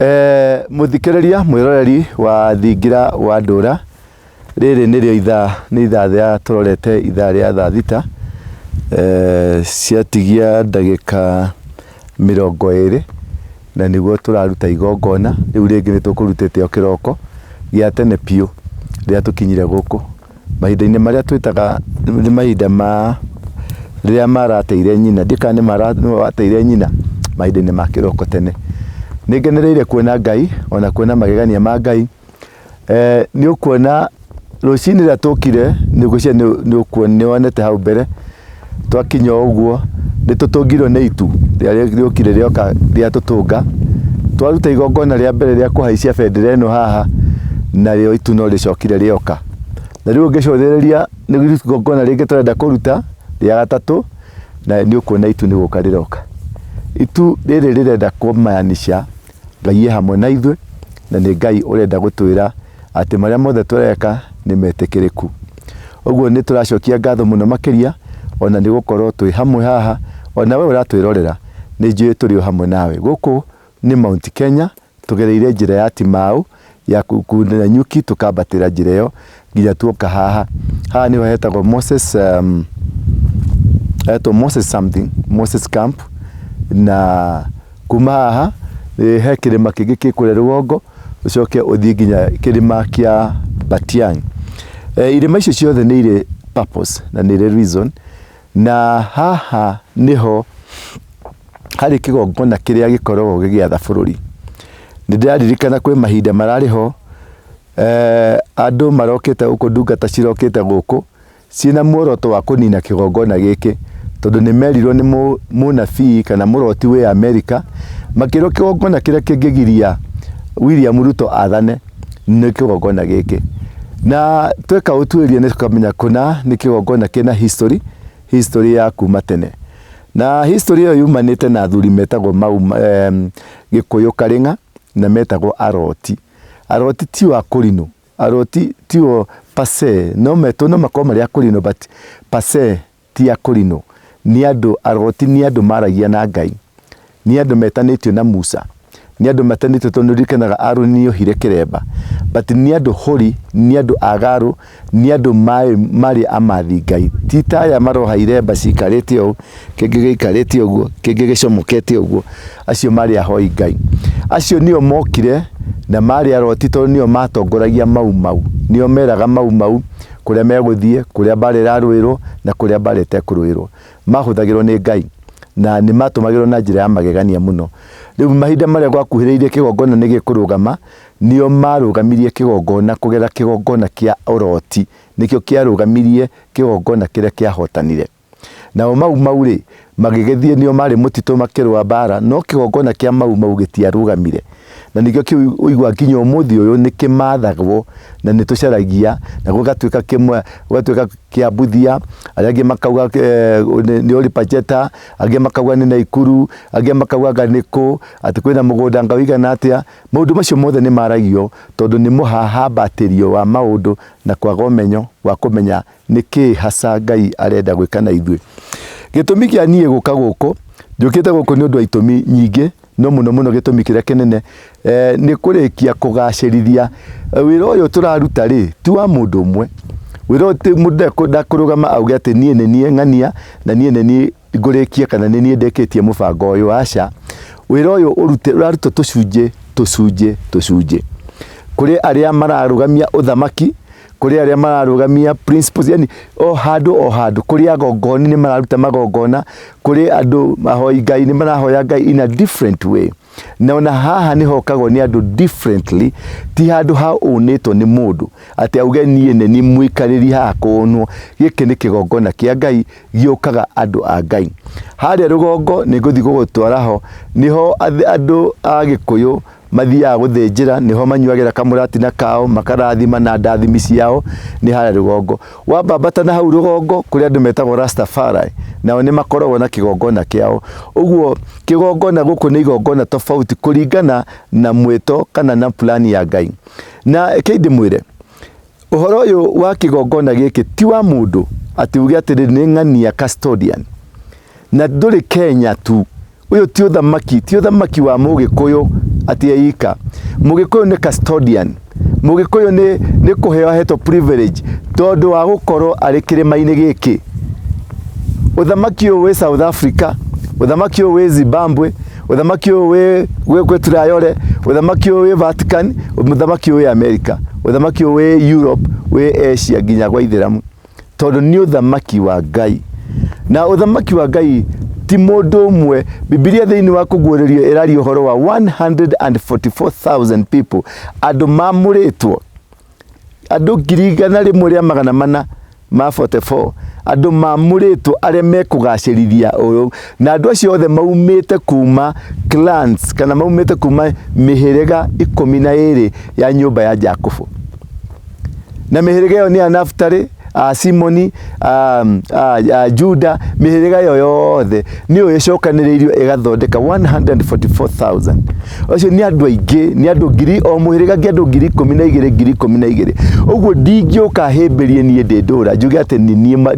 Mũthikĩrĩria mwĩroreri wa thingira wa ndũra, rĩrĩ nĩrĩo ithaa, nĩ ithaa rĩa tũrorete ithaa rĩa thaa thita, ciatigia ndagĩka 20 na nĩguo tũraruta igongona, rĩu rĩngĩ nĩ tũkũrutĩte o kĩroko gĩa tene biũ rĩrĩa tũkinyire gũkũ. Mahinda-inĩ marĩa twĩtaga nĩ mahinda ma rĩrĩa marateire nyina, ndiũĩ kana nĩ wateire nyina, mahinda-inĩ ma kĩroko tene. Nĩ ngenereire kuona Ngai ona kuona magegania ma Ngai. Nĩ ũkuona rũcinĩ rĩrĩa twokire nĩ ngwĩciria nĩ wonete hau mbere, twakinya o ũguo nĩ tũtũngirwo nĩ itu rĩrĩa rĩokire rĩoka rĩatũtũnga. Twaruta igongona rĩa mbere rĩa kũhaicia bendera ĩno haha, narĩo itu no rĩcokire rĩoka. Na rĩu ũngĩcũthĩrĩria nĩ igongona rĩngĩ tũrenda kũruta rĩa gatatũ, na nĩ ũkuona itu nĩ gũka rĩroka. Itu rĩrĩ rĩrenda kũmaanisha Ngai e hamwe na ithuĩ, na nĩ Ngai ũrenda gũtwĩra atĩ marĩa mothe tũreka nĩ metĩkĩrĩku. Ũguo nĩ tũracokia ngatho mũno makĩria ona nĩ gũkorwo twĩ hamwe haha, ona we ũratwĩrorera nĩ njũĩ tũrĩ o hamwe nawe. Gũkũ nĩ Mount Kenya, tũgereire njĩra ya Timau ya Nanyuki tũkambatĩra njĩra ĩyo nginya tuoka haha. Haha nĩho hetagwo Moses, hetwo Moses something, Moses Camp na kuma haha he kĩrĩma kĩngĩ kĩ kũrĩa rũgongo ũcoke ũthiĩ nginya kĩrĩma kĩa Batiang. Irĩma icio ciothe nĩ irĩ purpose na nĩ irĩ reason na haha nĩho harĩ kĩgongona kĩrĩa gĩkoragwo gĩgĩatha bũrũri. Nĩ ndĩraririkana kwĩ mahinda mararĩ ho andũ marokĩte gũkũ, ndungata cirokĩte gũkũ ciĩna muoroto wa kũnina kĩgongona gĩkĩ, tondũ nĩ merirwo nĩ mũnabii kana mũroti wĩ Amerika, makĩrwo kĩgongona kĩrĩa kĩngĩgiria William Ruto athane nĩ kĩgongona gĩkĩ. Na tweka ũtuĩria nĩ tũkamenya kũna nĩ kĩgongona kĩna history, history ya kuma tene. Na history ĩyo yumanĩte na athuri metagwo Mau, Gĩkũyũ Karĩng'a na metagwo Aroti. Aroti tio Akũrinũ, Aroti tio per se, no metwo no makorwo marĩ Akũrinũ but per se ti Akũrinũ. Nĩ andũ, Aroti nĩ andũ maragia na Ngai. Nĩ andũ metanĩtio na Musa. Nĩ andũ metanĩtio tondũ nĩ ũririkanaga Aroni nĩ ohire kĩremba. But nĩ andũ holy, nĩ andũ agarũ, nĩ andũ marĩ amathi Ngai. Ti ta aya maroha iremba cikarĩte ũũ, kĩngĩ gĩikarĩte ũguo, kĩngĩ gĩcomokete ũguo. Acio marĩ ahoi Ngai. Acio nĩo mokire na marĩ aroti tondũ nĩo matongoragia Mau Mau. Nĩo meraga Mau Mau kũrĩa megũthiĩ, kũrĩa mbara ĩrarũĩrwo na kũrĩa mbara ĩtekũrũĩrwo. Mahũthagĩrwo nĩ Ngai na nĩ matũmagĩrwo na njĩra ya magegania mũno. Rĩu mahinda marĩa gwakuhĩrĩirie kĩgongona nĩ gĩkũrũgama, nĩo marũgamirie kĩgongona kũgerera kĩgongona kĩa ũroti, nĩkĩo kĩarũgamirie kĩgongona kĩrĩa kĩahotanire. Nao Mau Mau rĩ, magĩgĩthiĩ nĩo marĩ mũtitũ makĩrũa mbara, no kĩgongona kĩa Mau Mau gĩtiarũgamire. Na nĩkĩo kĩu ũigua nginya ũmũthĩ ũyũ nĩ kĩmathagwo na nĩ tũcaragia na gũgatuĩka kĩmwe, gũgatuĩka kĩa Mbuthia, arĩa angĩ makauga nĩ Olipacheta, angĩ makauga nĩ Naikuru, angĩ makauga anga nĩ kũ, atĩ kwĩna mũgũnda anga ũigana atĩa. Maũndũ macio mothe nĩ maragio tondũ nĩ mũhahambatĩrio wa maũndũ na kwaga ũmenyo wa kũmenya nĩ kĩĩ hasa Ngai arenda gwĩka na ithuĩ. Gĩtũmi kĩa niĩ gũka gũkũ, njũkĩte gũkũ nĩ ũndũ wa itũmi nyingĩ, no mũno mũno gĩtũmi kĩrĩa kĩnene nĩ kũrĩkia kũgacĩrithia wĩra ũyũ tũraruta rĩ, ti wa mũndũ ũmwe. Wĩra ũyũ mũndũ ndakũrũgama auge atĩ niĩ nĩ niĩ ng'ania na niĩ nĩ niĩ ngũrĩkia kana nĩ niĩ ndĩkĩtie mũbango ũyũ, aca. Wĩra ũyũ ũrarutwo tũcunjĩ tũcunjĩ tũcunjĩ. Kũrĩ arĩa mararũgamia ũthamaki, kũrĩ arĩa mararũgamia principles, yani o handũ o handũ, kũrĩ agongoni nĩ mararuta magongona, kũrĩ andũ ahoi Ngai nĩ marahoya Ngai in a different way. Na ona haha nĩ hokagwo nĩ andũ differently, ti handũ ha ũnĩtwo nĩ mũndũ atĩ auge niĩ nĩ niĩ mũikarĩri haha kũũnwo. Gĩkĩ nĩ kĩgongona kĩa Ngai gĩũkaga andũ a Ngai. Harĩa rũgongo nĩ ngũthiĩ gũgũtwara ho, nĩho andũ a Gĩkũyũ mathiaga gũthĩnjĩra, nĩho manyuagĩra kamũratina kao, makarathima na ndathimi ciao, nĩ harĩa rũgongo. Wambambata na hau rũgongo, kũrĩ andũ metagwo Rastafari, nao nĩ makoragwo na kĩgongona kĩao. Ũguo kĩgongona gũkũ nĩ igongona tofauti kũringana na mwĩto kana na plan ya Ngai. Na rekei ndĩmwĩre, ũhoro ũyũ wa kĩgongona gĩkĩ ti wa mũndũ atĩ uge atĩrĩrĩ nĩ ng'ania custodian, na ndũrĩ Kenya tu. Ũyũ ti ũthamaki, ti ũthamaki wa Mũgĩkũyũ atĩ eika. Mũgĩkũyũ nĩ custodian. Mũgĩkũyũ nĩ, nĩ kũheo ahetwo privilege tondũ wa gũkorwo arĩ kĩrĩma-inĩ gĩkĩ. Ũthamaki ũyũ wĩ South Africa, ũthamaki ũyũ wĩ Zimbabwe, ũthamaki ũyũ wĩ gwĩ gwĩ Traore, ũthamaki ũyũ wĩ Vatican, ũthamaki ũyũ wĩ America, ũthamaki ũyũ wĩ Europe, wĩ Asia nginya gwa Ithĩramu. Tondũ nĩ ũthamaki wa Ngai. Na ũthamaki wa Ngai ti mũndũ ũmwe. Bibilia thĩinĩ wa kũguũrĩrio ĩraria ũhoro wa 144,000 people, andũ mamũrĩtwo, andũ 144,000, andũ mamũrĩtwo arĩa mekũgacĩrithia ũyũ, na andũ acio othe maumĩte kuma clans kana maumĩte kuma mĩhĩrĩga 12 ya nyũmba ya Jakubu. Na mĩhĩrĩga ĩyo nĩ ya Naftali, a Simoni, a, a, a Juda, mĩhĩrĩga ĩyo yothe nĩyo ĩcokanĩrĩirio ĩgathondeka 144,000. Acio nĩ andũ aingĩ, nĩ andũ ngiri, o mũhĩrĩga nĩ andũ 12,000, 12,000. Ũguo ndingĩũka hĩmbĩrie niĩ ndĩ ndũra njuge atĩ nĩ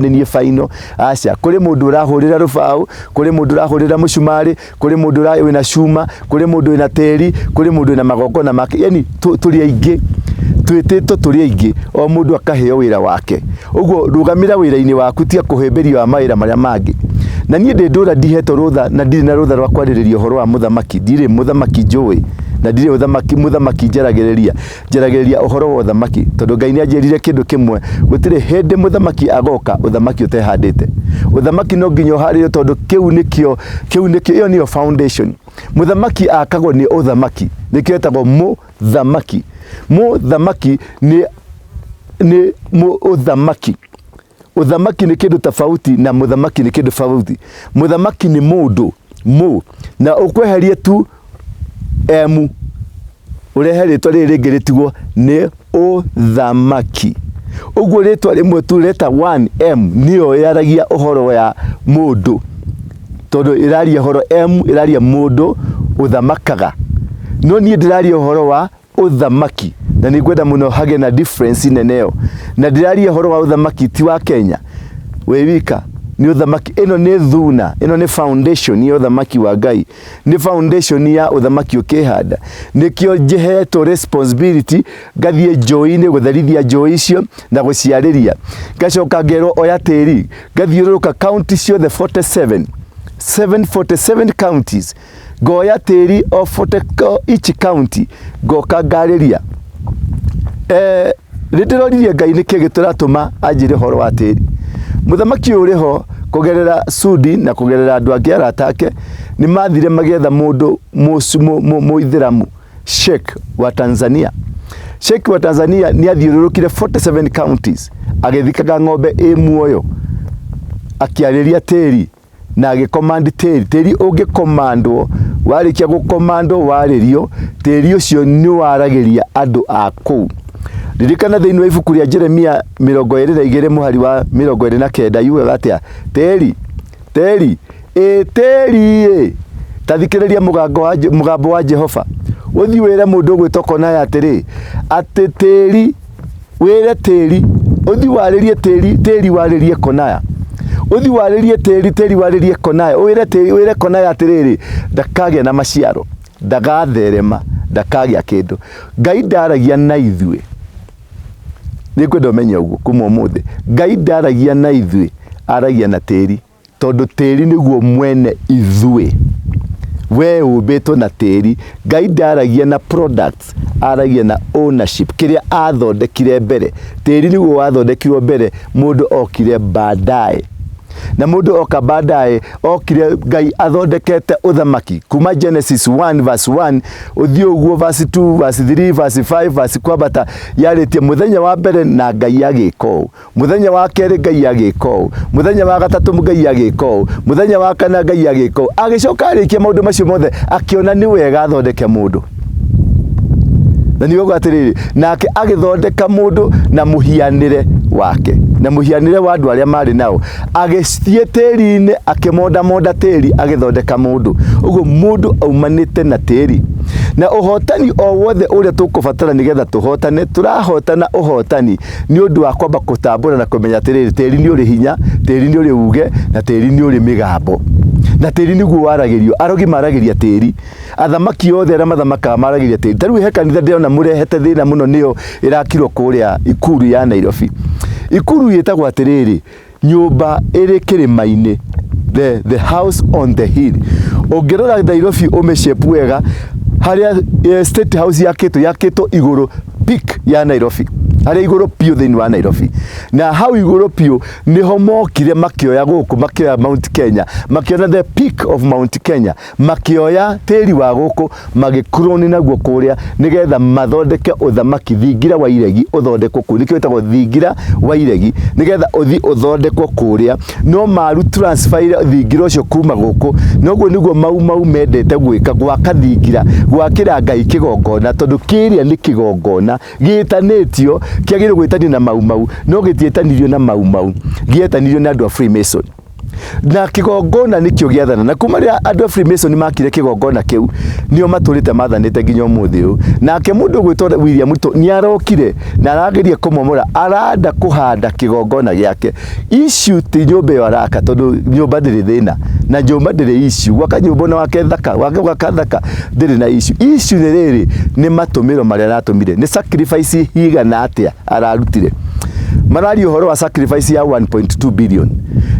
niĩ final. Aca, kũrĩ mũndũ ũrahũrĩra rũbaũ, kũrĩ mũndũ ũrahũrĩra mũcumarĩ, kũrĩ mũndũ wĩna cuma, kũrĩ mũndũ wĩna tĩri, kũrĩ mũndũ wĩna magongona make, yani tũrĩ aingĩ, twĩtĩtwo tũrĩ aingĩ, o mũndũ akaheo wĩra wake. Ũguo rũgamĩra wĩra-inĩ waku, tiga kũhĩmbĩria wa mawĩra marĩa mangĩ. Na niĩ ndĩ ndũra ndihetwo rũtha na ndirĩ na rũtha rwa kwarĩrĩria ũhoro wa mũthamaki, ndirĩ mũthamaki njũĩ na ndirĩ ũthamaki mũthamaki njaragĩrĩria, njaragĩrĩria ũhoro wa ũthamaki tondũ Ngai nĩ anjĩrire kĩndũ kĩmwe, gũtirĩ hĩndĩ mũthamaki agoka ũthamaki ũtehandĩte. Ũthamaki no nginya ũharĩrio tondũ kĩu nĩkĩo, kĩu nĩkĩo, ĩyo nĩyo foundation. Mũthamaki akagwo nĩ ũthamaki, nĩkĩo etagwo mũthamaki. Mũthamaki nĩ nĩ ũthamaki. Ũthamaki nĩ kĩndũ tofauti na mũthamaki nĩ kĩndũ tofauti. Mũthamaki nĩ mũndũ mũ na ũkweheria tu M ũrehe rĩtwa rĩrĩ rĩngĩ rĩtigwo nĩ ũthamaki. Ũguo rĩtwa rĩmwe tu letter 1 M nĩyo yaragia ũhoro ya mũndũ tondũ ĩraria ũhoro M ĩraria mũndũ ũthamakaga. No niĩ ndĩraria ũhoro wa ũthamaki na nĩ ngwenda mũno hagĩe na difference nene ĩyo. Na ndĩraria ũhoro wa ũthamaki ti wa Kenya wĩ wika, nĩ ũthamaki. Ĩno nĩ thuna, ĩno nĩ foundation ya ũthamaki wa Ngai, nĩ foundation ya ũthamaki ũkĩhanda. Nĩkĩo njehetwo responsibility ngathiĩ njũĩ-inĩ gũtherithia njũĩ icio na gũciarĩria, ngacoka ngerwo oya tĩri, ngathiũrũrũka county ciothe 47, 747 counties ngoya tĩri o 40 each county ngoka ngarĩria. Eh, nĩ ndĩroririe Ngai nĩkĩ gĩtũratũma anjĩre ũhoro wa tĩri. Mũthamaki ũyũ ũrĩ ho kũgerera Sudi na kũgerera andũ angĩ arata ake nĩ mathire magĩetha mũndũ mũithĩramu Sheikh wa Tanzania. Sheikh wa Tanzania nĩ athiũrũrũkire 47 counties agĩthikaga ng'ombe ĩ muoyo akĩarĩria tĩri na agĩkomandi tĩri. Tĩri ũngĩkomandwo, warĩkia gũkomandwo warĩrio, tĩri ũcio nĩ waragĩria andũ a kũu. Ririkana thĩinĩ wa ibuku rĩa Jeremia 22 mũhari wa 29 yugaga atĩa? Tĩri, tĩri, ĩ tĩri ĩ, ta thikĩrĩria mũgambo wa Jehova. Ũthiĩ wĩre mũndũ ũgwĩtwo Konaya atĩrĩ, atĩ tĩri wĩre tĩri ũthi warĩrie tĩri tĩri warĩrie konaya ũthi warĩrie tĩri tĩri warĩrie konaya wĩre tĩri wĩre konaya atĩrĩrĩ ndakagĩa na maciaro ndagatherema ndakagĩa kĩndũ. Ngai ndaragia na ithuĩ, nĩngwenda ũmenye ũguo kuma ũmũthĩ, Ngai ndaragia na ithuĩ, aragia na tĩri. Tondũ tĩri nĩguo mwene ithuĩ. We ũmbĩtwo na tĩri. Ngai ndaragia na products, aragia na ownership, kĩrĩa athondekire mbere. Tĩri nĩguo wathondekirwo mbere, mũndũ okire baadaye. Na mũndũ oka baadaye, okire Ngai athondekete ũthamaki. Kuma Genesis 1 verse 1, ũthiĩ ũguo verse 2, verse 3, verse 5, verse kwambata, yarĩtie mũthenya wa mbere na Ngai agĩka ũũ. Mũthenya wa kerĩ Ngai agĩka ũũ, mũthenya wa gatatũ Ngai agĩka ũũ, mũthenya wa kana Ngai agĩka ũũ. Agĩcoka arĩkia maũndũ macio mothe akĩona nĩ wega athondeke mũndũ. Na nĩ ũguo atĩrĩrĩ, nake agĩthondeka mũndũ na mũhianĩre wake, na mũhianĩre wa andũ arĩa marĩ nao. Agĩthiĩ tĩri-inĩ akĩmondamonda tĩri agĩthondeka mũndũ. Ũguo mũndũ aumanĩte na tĩri. Na ũhotani o wothe ũrĩa tũkũbatara nĩgetha tũhotane, tũrahotana ũhotani nĩ ũndũ wa kwamba gũtambũra na kũmenya atĩrĩrĩ, tĩri nĩ ũrĩ hinya, tĩri nĩ ũrĩ uge, na tĩri nĩ ũrĩ mĩgambo. Na tĩri nĩguo waragĩrio, arogi maragĩria tĩri, athamaki othe arĩa mathamakaga maragĩria tĩri. Ta rĩu he kanitha ndĩrona mũrehete thĩna mũno, nĩyo ĩrakirwo kũrĩa Ikuru ya Nairobi. Ikuru ĩtagwo atĩrĩrĩ, nyũmba ĩrĩ kĩrĩma-inĩ, the house on the hill. Ũngĩrora Nairobi ũmĩshape wega, harĩa State House yakĩtwo, yakĩtwo igũrũ peak ya Nairobi, harĩa igũrũ biũ thĩinĩ wa Nairobi. Na hau igũrũ biũ nĩho mokire makĩoya gũkũ, makĩoya Mount Kenya, makĩona the peak of Mount Kenya, makĩoya tĩri wa gũkũ magĩkroni naguo kũrĩa nĩgetha mathondeke ũthamaki. Thingira wa iregi ũthondekwo kũu, nĩkĩo wĩtagwo thingira wa iregi, nĩgetha ũthi ũthondekwo kũrĩa. No maru transfer thingira ũcio kuma gũkũ. Noguo nĩguo Mau Mau mendete gwĩka, gwaka thingira, gwakĩra Ngai kĩgongona, tondũ kĩrĩa nĩ kĩgongona gĩtanĩtio, kĩagĩrĩirwo gwĩtanio na Mau Mau, no gĩtiĩtanirio na Mau Mau, gĩetanirio nĩ andũ a Freemason. Na kĩgongona nĩkĩo gĩathana, na kuma rĩrĩa andũ a Freemason makire kĩgongona kĩu, nĩo matũrĩte mathanĩte nginya ũmũthĩ ũyũ. Nake mũndũ ũgwĩtwo William Ruto nĩ arokire na arageria kũmomora, aranda kũhanda kĩgongona gĩake. Issue ti nyũmba ĩyo araka, tondũ nyũmba ndĩrĩ thĩna na nyũmba ndĩrĩ issue. Gwaka nyũmba ona wake thaka, wake gwaka thaka ndĩrĩ na issue. Issue nĩ rĩrĩ, nĩ matũmĩro marĩa aratũmire, nĩ sacrifice igana atĩa ararutire. Mararia ũhoro wa sacrifice ya 1.2 billion.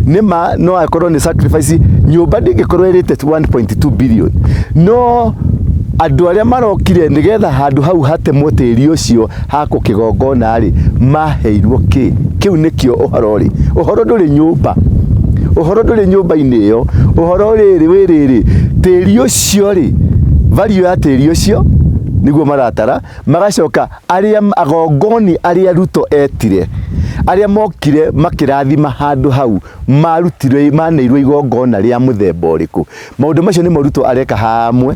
Nĩ ma no akorwo nĩ sacrifice, nyũmba ndĩngĩkorwo ĩrĩte 1.2 billion, no andũ arĩa marokire nĩgetha handũ hau hatemwo tĩri ũcio hakwo kĩgongona rĩ, maheirwo kĩ? Kĩu nĩkĩo ũhoro rĩ. Ũhoro ndũrĩ nyũmba, ũhoro ndũrĩ nyũmba-inĩ ĩyo, ũhoro rĩrĩ wĩ rĩrĩ, tĩri ũcio rĩ, value ya tĩri ũcio nĩguo maratara. Magacoka arĩa agongoni arĩa Ruto etire, arĩa mokire makĩrathima handũ hau, marutirwe maneirwo igongona rĩa mũthemba ũrĩkũ? Maũndũ macio nĩmo Ruto areka hamwe,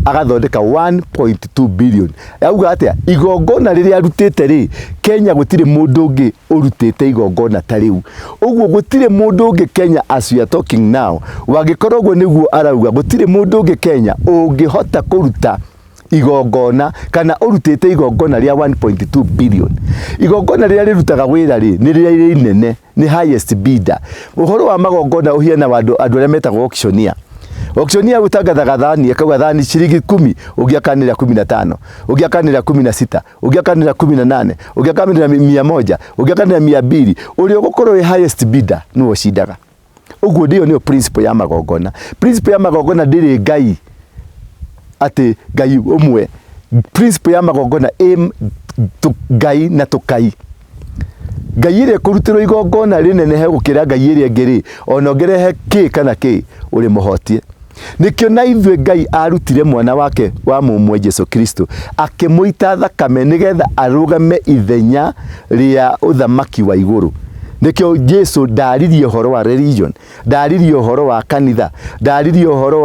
agathondeka 1.2 billion. Auga atĩa? Igongona rĩrĩa arutĩte rĩ, Kenya gũtirĩ mũndũ ũngĩ ũrutĩte igongona ta rĩu. Ũguo gũtirĩ mũndũ ũngĩ Kenya, as we are talking now, wangĩkorwo ũguo nĩguo arauga, gũtirĩ mũndũ ũngĩ Kenya ũngĩhota kũruta igongona kana ũrutĩte igongona rĩa 1.2 billion. Igongona rĩrĩa rĩrutaga wĩra rĩ, nĩ rĩrĩa inene, nĩ highest bidder. Ũhoro wa magongona ũhiana wa andũ arĩa metagwo auctioneer. Auctioneer gũtangathaga thani, akauga thani ciringi 10, ũngĩ akanĩrĩra 15, ũngĩ akanĩrĩra 16, ũngĩ akanĩrĩra 18, ũngĩ akanĩrĩra 100, ũngĩ akanĩrĩra 200. Ũrĩa ũgũkorwo wĩ highest bidder nĩwe ũcindaga. Ũguo nĩyo nĩyo principle ya magongona. Principle ya magongona ndĩrĩ Ngai atĩ Ngai ũmwe. Principle ya magongona ĩ Ngai na tũkai. Ngai ĩrĩa ĩkũrutĩrwo igongona rĩnenehe gũkĩra ngai ĩrĩa ĩngĩ rĩ, ona ũngĩrehe kĩ kana kĩ, ũrĩ mũhotie. Nĩkĩo na ithuĩ Ngai arutire mwana wake wa mũmwe Jesu Kristo, akĩmũita thakame nĩgetha arũgame ithenya rĩa ũthamaki wa igũrũ. Nĩkĩo Jesu ndaririe ũhoro wa religion, ndaririe ũhoro wa kanitha, ndaririe ũhoro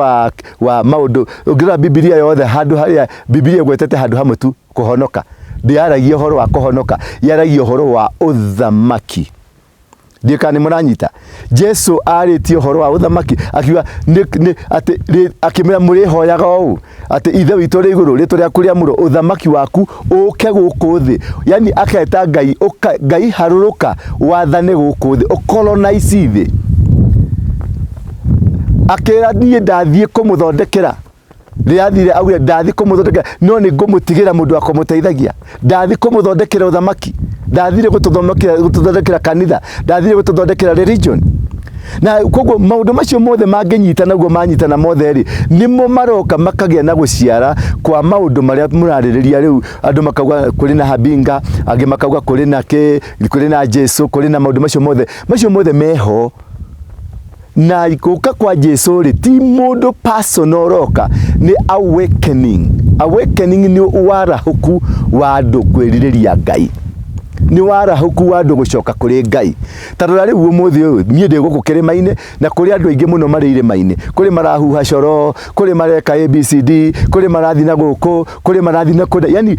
wa maũndũ. Ũngĩrora Bibilia yothe, handũ harĩa Bibilia ĩgwetete handũ hamwe tu kũhonoka, ndĩaragia ũhoro wa kũhonoka, yaragia ũhoro wa ũthamaki. Ndiũĩ kana nĩ mũranyita. Jesu arĩtie ũhoro wa ũthamaki, akiuga atĩ akĩmwĩra mũrĩhoyaga ũũ atĩ Ithe witũ ũrĩ igũrũ, rĩtwa rĩaku rĩamũrwo, ũthamaki waku ũke gũkũ thĩ. Yani aketa Ngai, ũka, Ngai harũrũka wathane gũkũ thĩ, ũcolonize thĩ. Akĩra niĩ ndathiĩ kũmũthondekera, rĩathire augire ndathiĩ kũmũthondekera, no nĩ ngũmũtigĩra mũndũ wa kũmũteithagia. Ndathiĩ kũmũthondekera ũthamaki, ndathire gũtũthondekera kanitha, ndathire gũtũthondekera religion. Na koguo maũndũ macio mothe mangĩnyitana ũguo manyitana mothe rĩ, nĩmo maroka makagĩa na gũciara kwa maũndũ marĩa mũrarĩrĩria rĩu. Andũ makauga kũrĩ na Habinga, angĩ makauga kũrĩ na kĩ, kũrĩ na Jesu, kũrĩ na maũndũ macio mothe, macio mothe meho. Na gũka kwa Jesu rĩ, ti mũndũ personal ũroka, nĩ awakening. Awakening nĩ warahũku wa andũ kwĩrirĩria Ngai, nĩ warahũku wa andũ gũcoka kũrĩ Ngai. Ta rora rĩu ũmũthĩ ũyũ niĩ ndĩ gũkũ kĩrĩma-inĩ, na kũrĩ andũ aingĩ mũno marĩ irĩma-inĩ, kũrĩ marahuha coro, kũrĩ mareka ABCD, kũrĩ marathiĩ na gũkũ, kũrĩ marathiĩ na kũrĩa, yani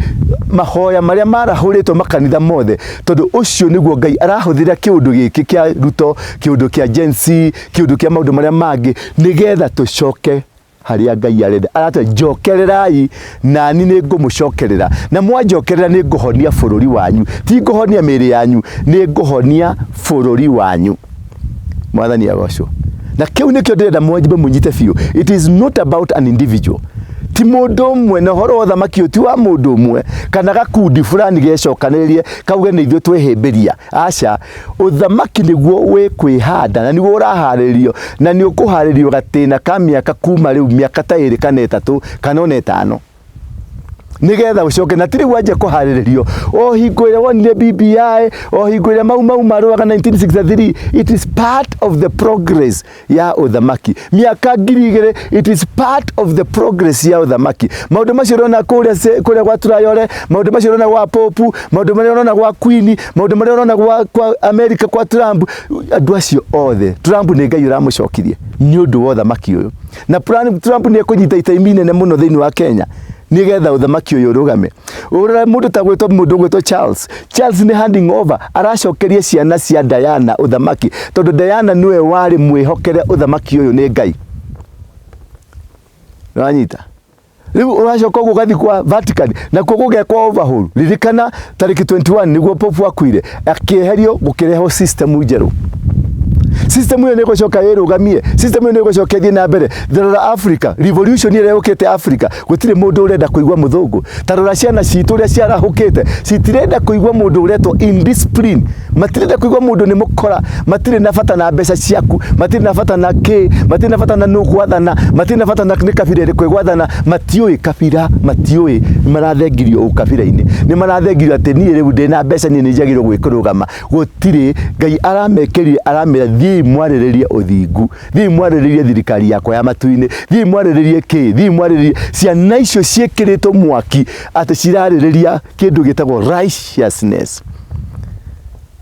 mahoya marĩa marahũrĩtwo makanitha mothe, tondũ ũcio nĩguo Ngai arahũthĩra kĩũndũ gĩkĩ kĩa Ruto, kĩũndũ kĩa Gen Z, kĩũndũ kĩa maũndũ marĩa mangĩ, nĩgetha tũcoke harĩa Ngai arenda. Aratwĩra njokererai nani nĩ ngũmũcokerera, na mwanjokerera nĩ ngũhonia bũrũri wanyu. Ti ngũhonia mĩĩrĩ yanyu, nĩ ngũhonia bũrũri wanyu. Mwathani agocwo. Na kĩu nĩkĩo ndĩrenda mwanjimbe mũnyite biũ. It is not about an individual. Ti mũndũ ũmwe, na ũhoro wa ũthamaki ũyũ ti wa mũndũ ũmwe kana gakundi fulani gecokanĩrĩrie kauge nĩ ithuĩ twĩhĩmbĩria. Aca, ũthamaki nĩguo wĩkwĩhanda na nĩguo ũraharĩrio na nĩ ũkũharĩrio gatĩna ka mĩaka kuma rĩu, mĩaka ta ĩrĩ kana ĩtatũ kana ona ĩtano, nigetha ucoke na tiri wanjia kuharĩrĩrio o hingo ĩrĩa wonire BBI, o hingo ĩrĩa Mau Mau marũaga 1963. It is part of the progress ya ũthamaki. Mĩaka 2000, it is part of the progress ya ũthamaki. Maũndũ macio ũrona kũrĩa kũrĩa gwa Traore, maũndũ macio ũrona gwa Pope, maũndũ marĩa ũrona gwa Queen, maũndũ marĩa ũrona kwa America kwa Trump, andũ acio othe, Trump nĩ Ngai ũramũcokirie nĩ ũndũ wa ũthamaki ũyũ. Na Trump nĩ ekũnyita itemi inene mũno thĩinĩ wa Kenya nĩgetha ũthamaki ũyũ ũrũgame. Ũrora mũndũ ta gwĩtwo mũndũ ũgwĩtwo Charles. Charles nĩ handing over, aracokeria ciana cia Diana ũthamaki, tondũ Diana nĩwe warĩ mwĩhokere ũthamaki ũyũ nĩ Ngai. Nĩwanyita? Rĩu ũracoka ũguo ũgathiĩ kwa Vatican, nakuo gũgekwo overhaul. Ririkana tarĩki 21 nĩguo Pope akuire, akĩeherio gũkĩrehwo system njerũ. System ĩyo nĩ ĩgũcoka ĩrũgamie, system ĩyo nĩ ĩgũcoka ĩthiĩ na mbere. Rora Africa, revolution ĩrĩa yũkĩte Africa, gũtirĩ mũndũ ũrenda kũigua mũthũngũ. Ta rora ciana citũ ũrĩa ciarahũkĩte, citirenda kũigua mũndũ ũretwo indiscipline, matirenda kũigua mũndũ nĩ mũkora, matirĩ na bata na mbeca ciaku, matirĩ na bata na kĩ, matirĩ na bata na nũ gwathana, matirĩ na bata na nĩ kabira ĩrĩkũ ĩgwathana, matiũĩ kabira, matiũĩ, marathengirio ũkabira-inĩ, nĩ marathengirio atĩ niĩ rĩu ndĩna mbeca, niĩ nĩ njagĩrĩirwo gwĩkũrũgama. Gũtirĩ, Ngai aramekĩrire, aramera thiĩi mwarĩrĩrie ũthingu, thiĩi mwarĩrĩrie thirikari yakwa ya matu-inĩ, thiĩi mwarĩrĩrie kĩ, thiĩi mwarĩrĩrie. Ciana icio ciĩkĩrĩtwo mwaki atĩ cirarĩrĩria kĩndũ gĩtagwo righteousness.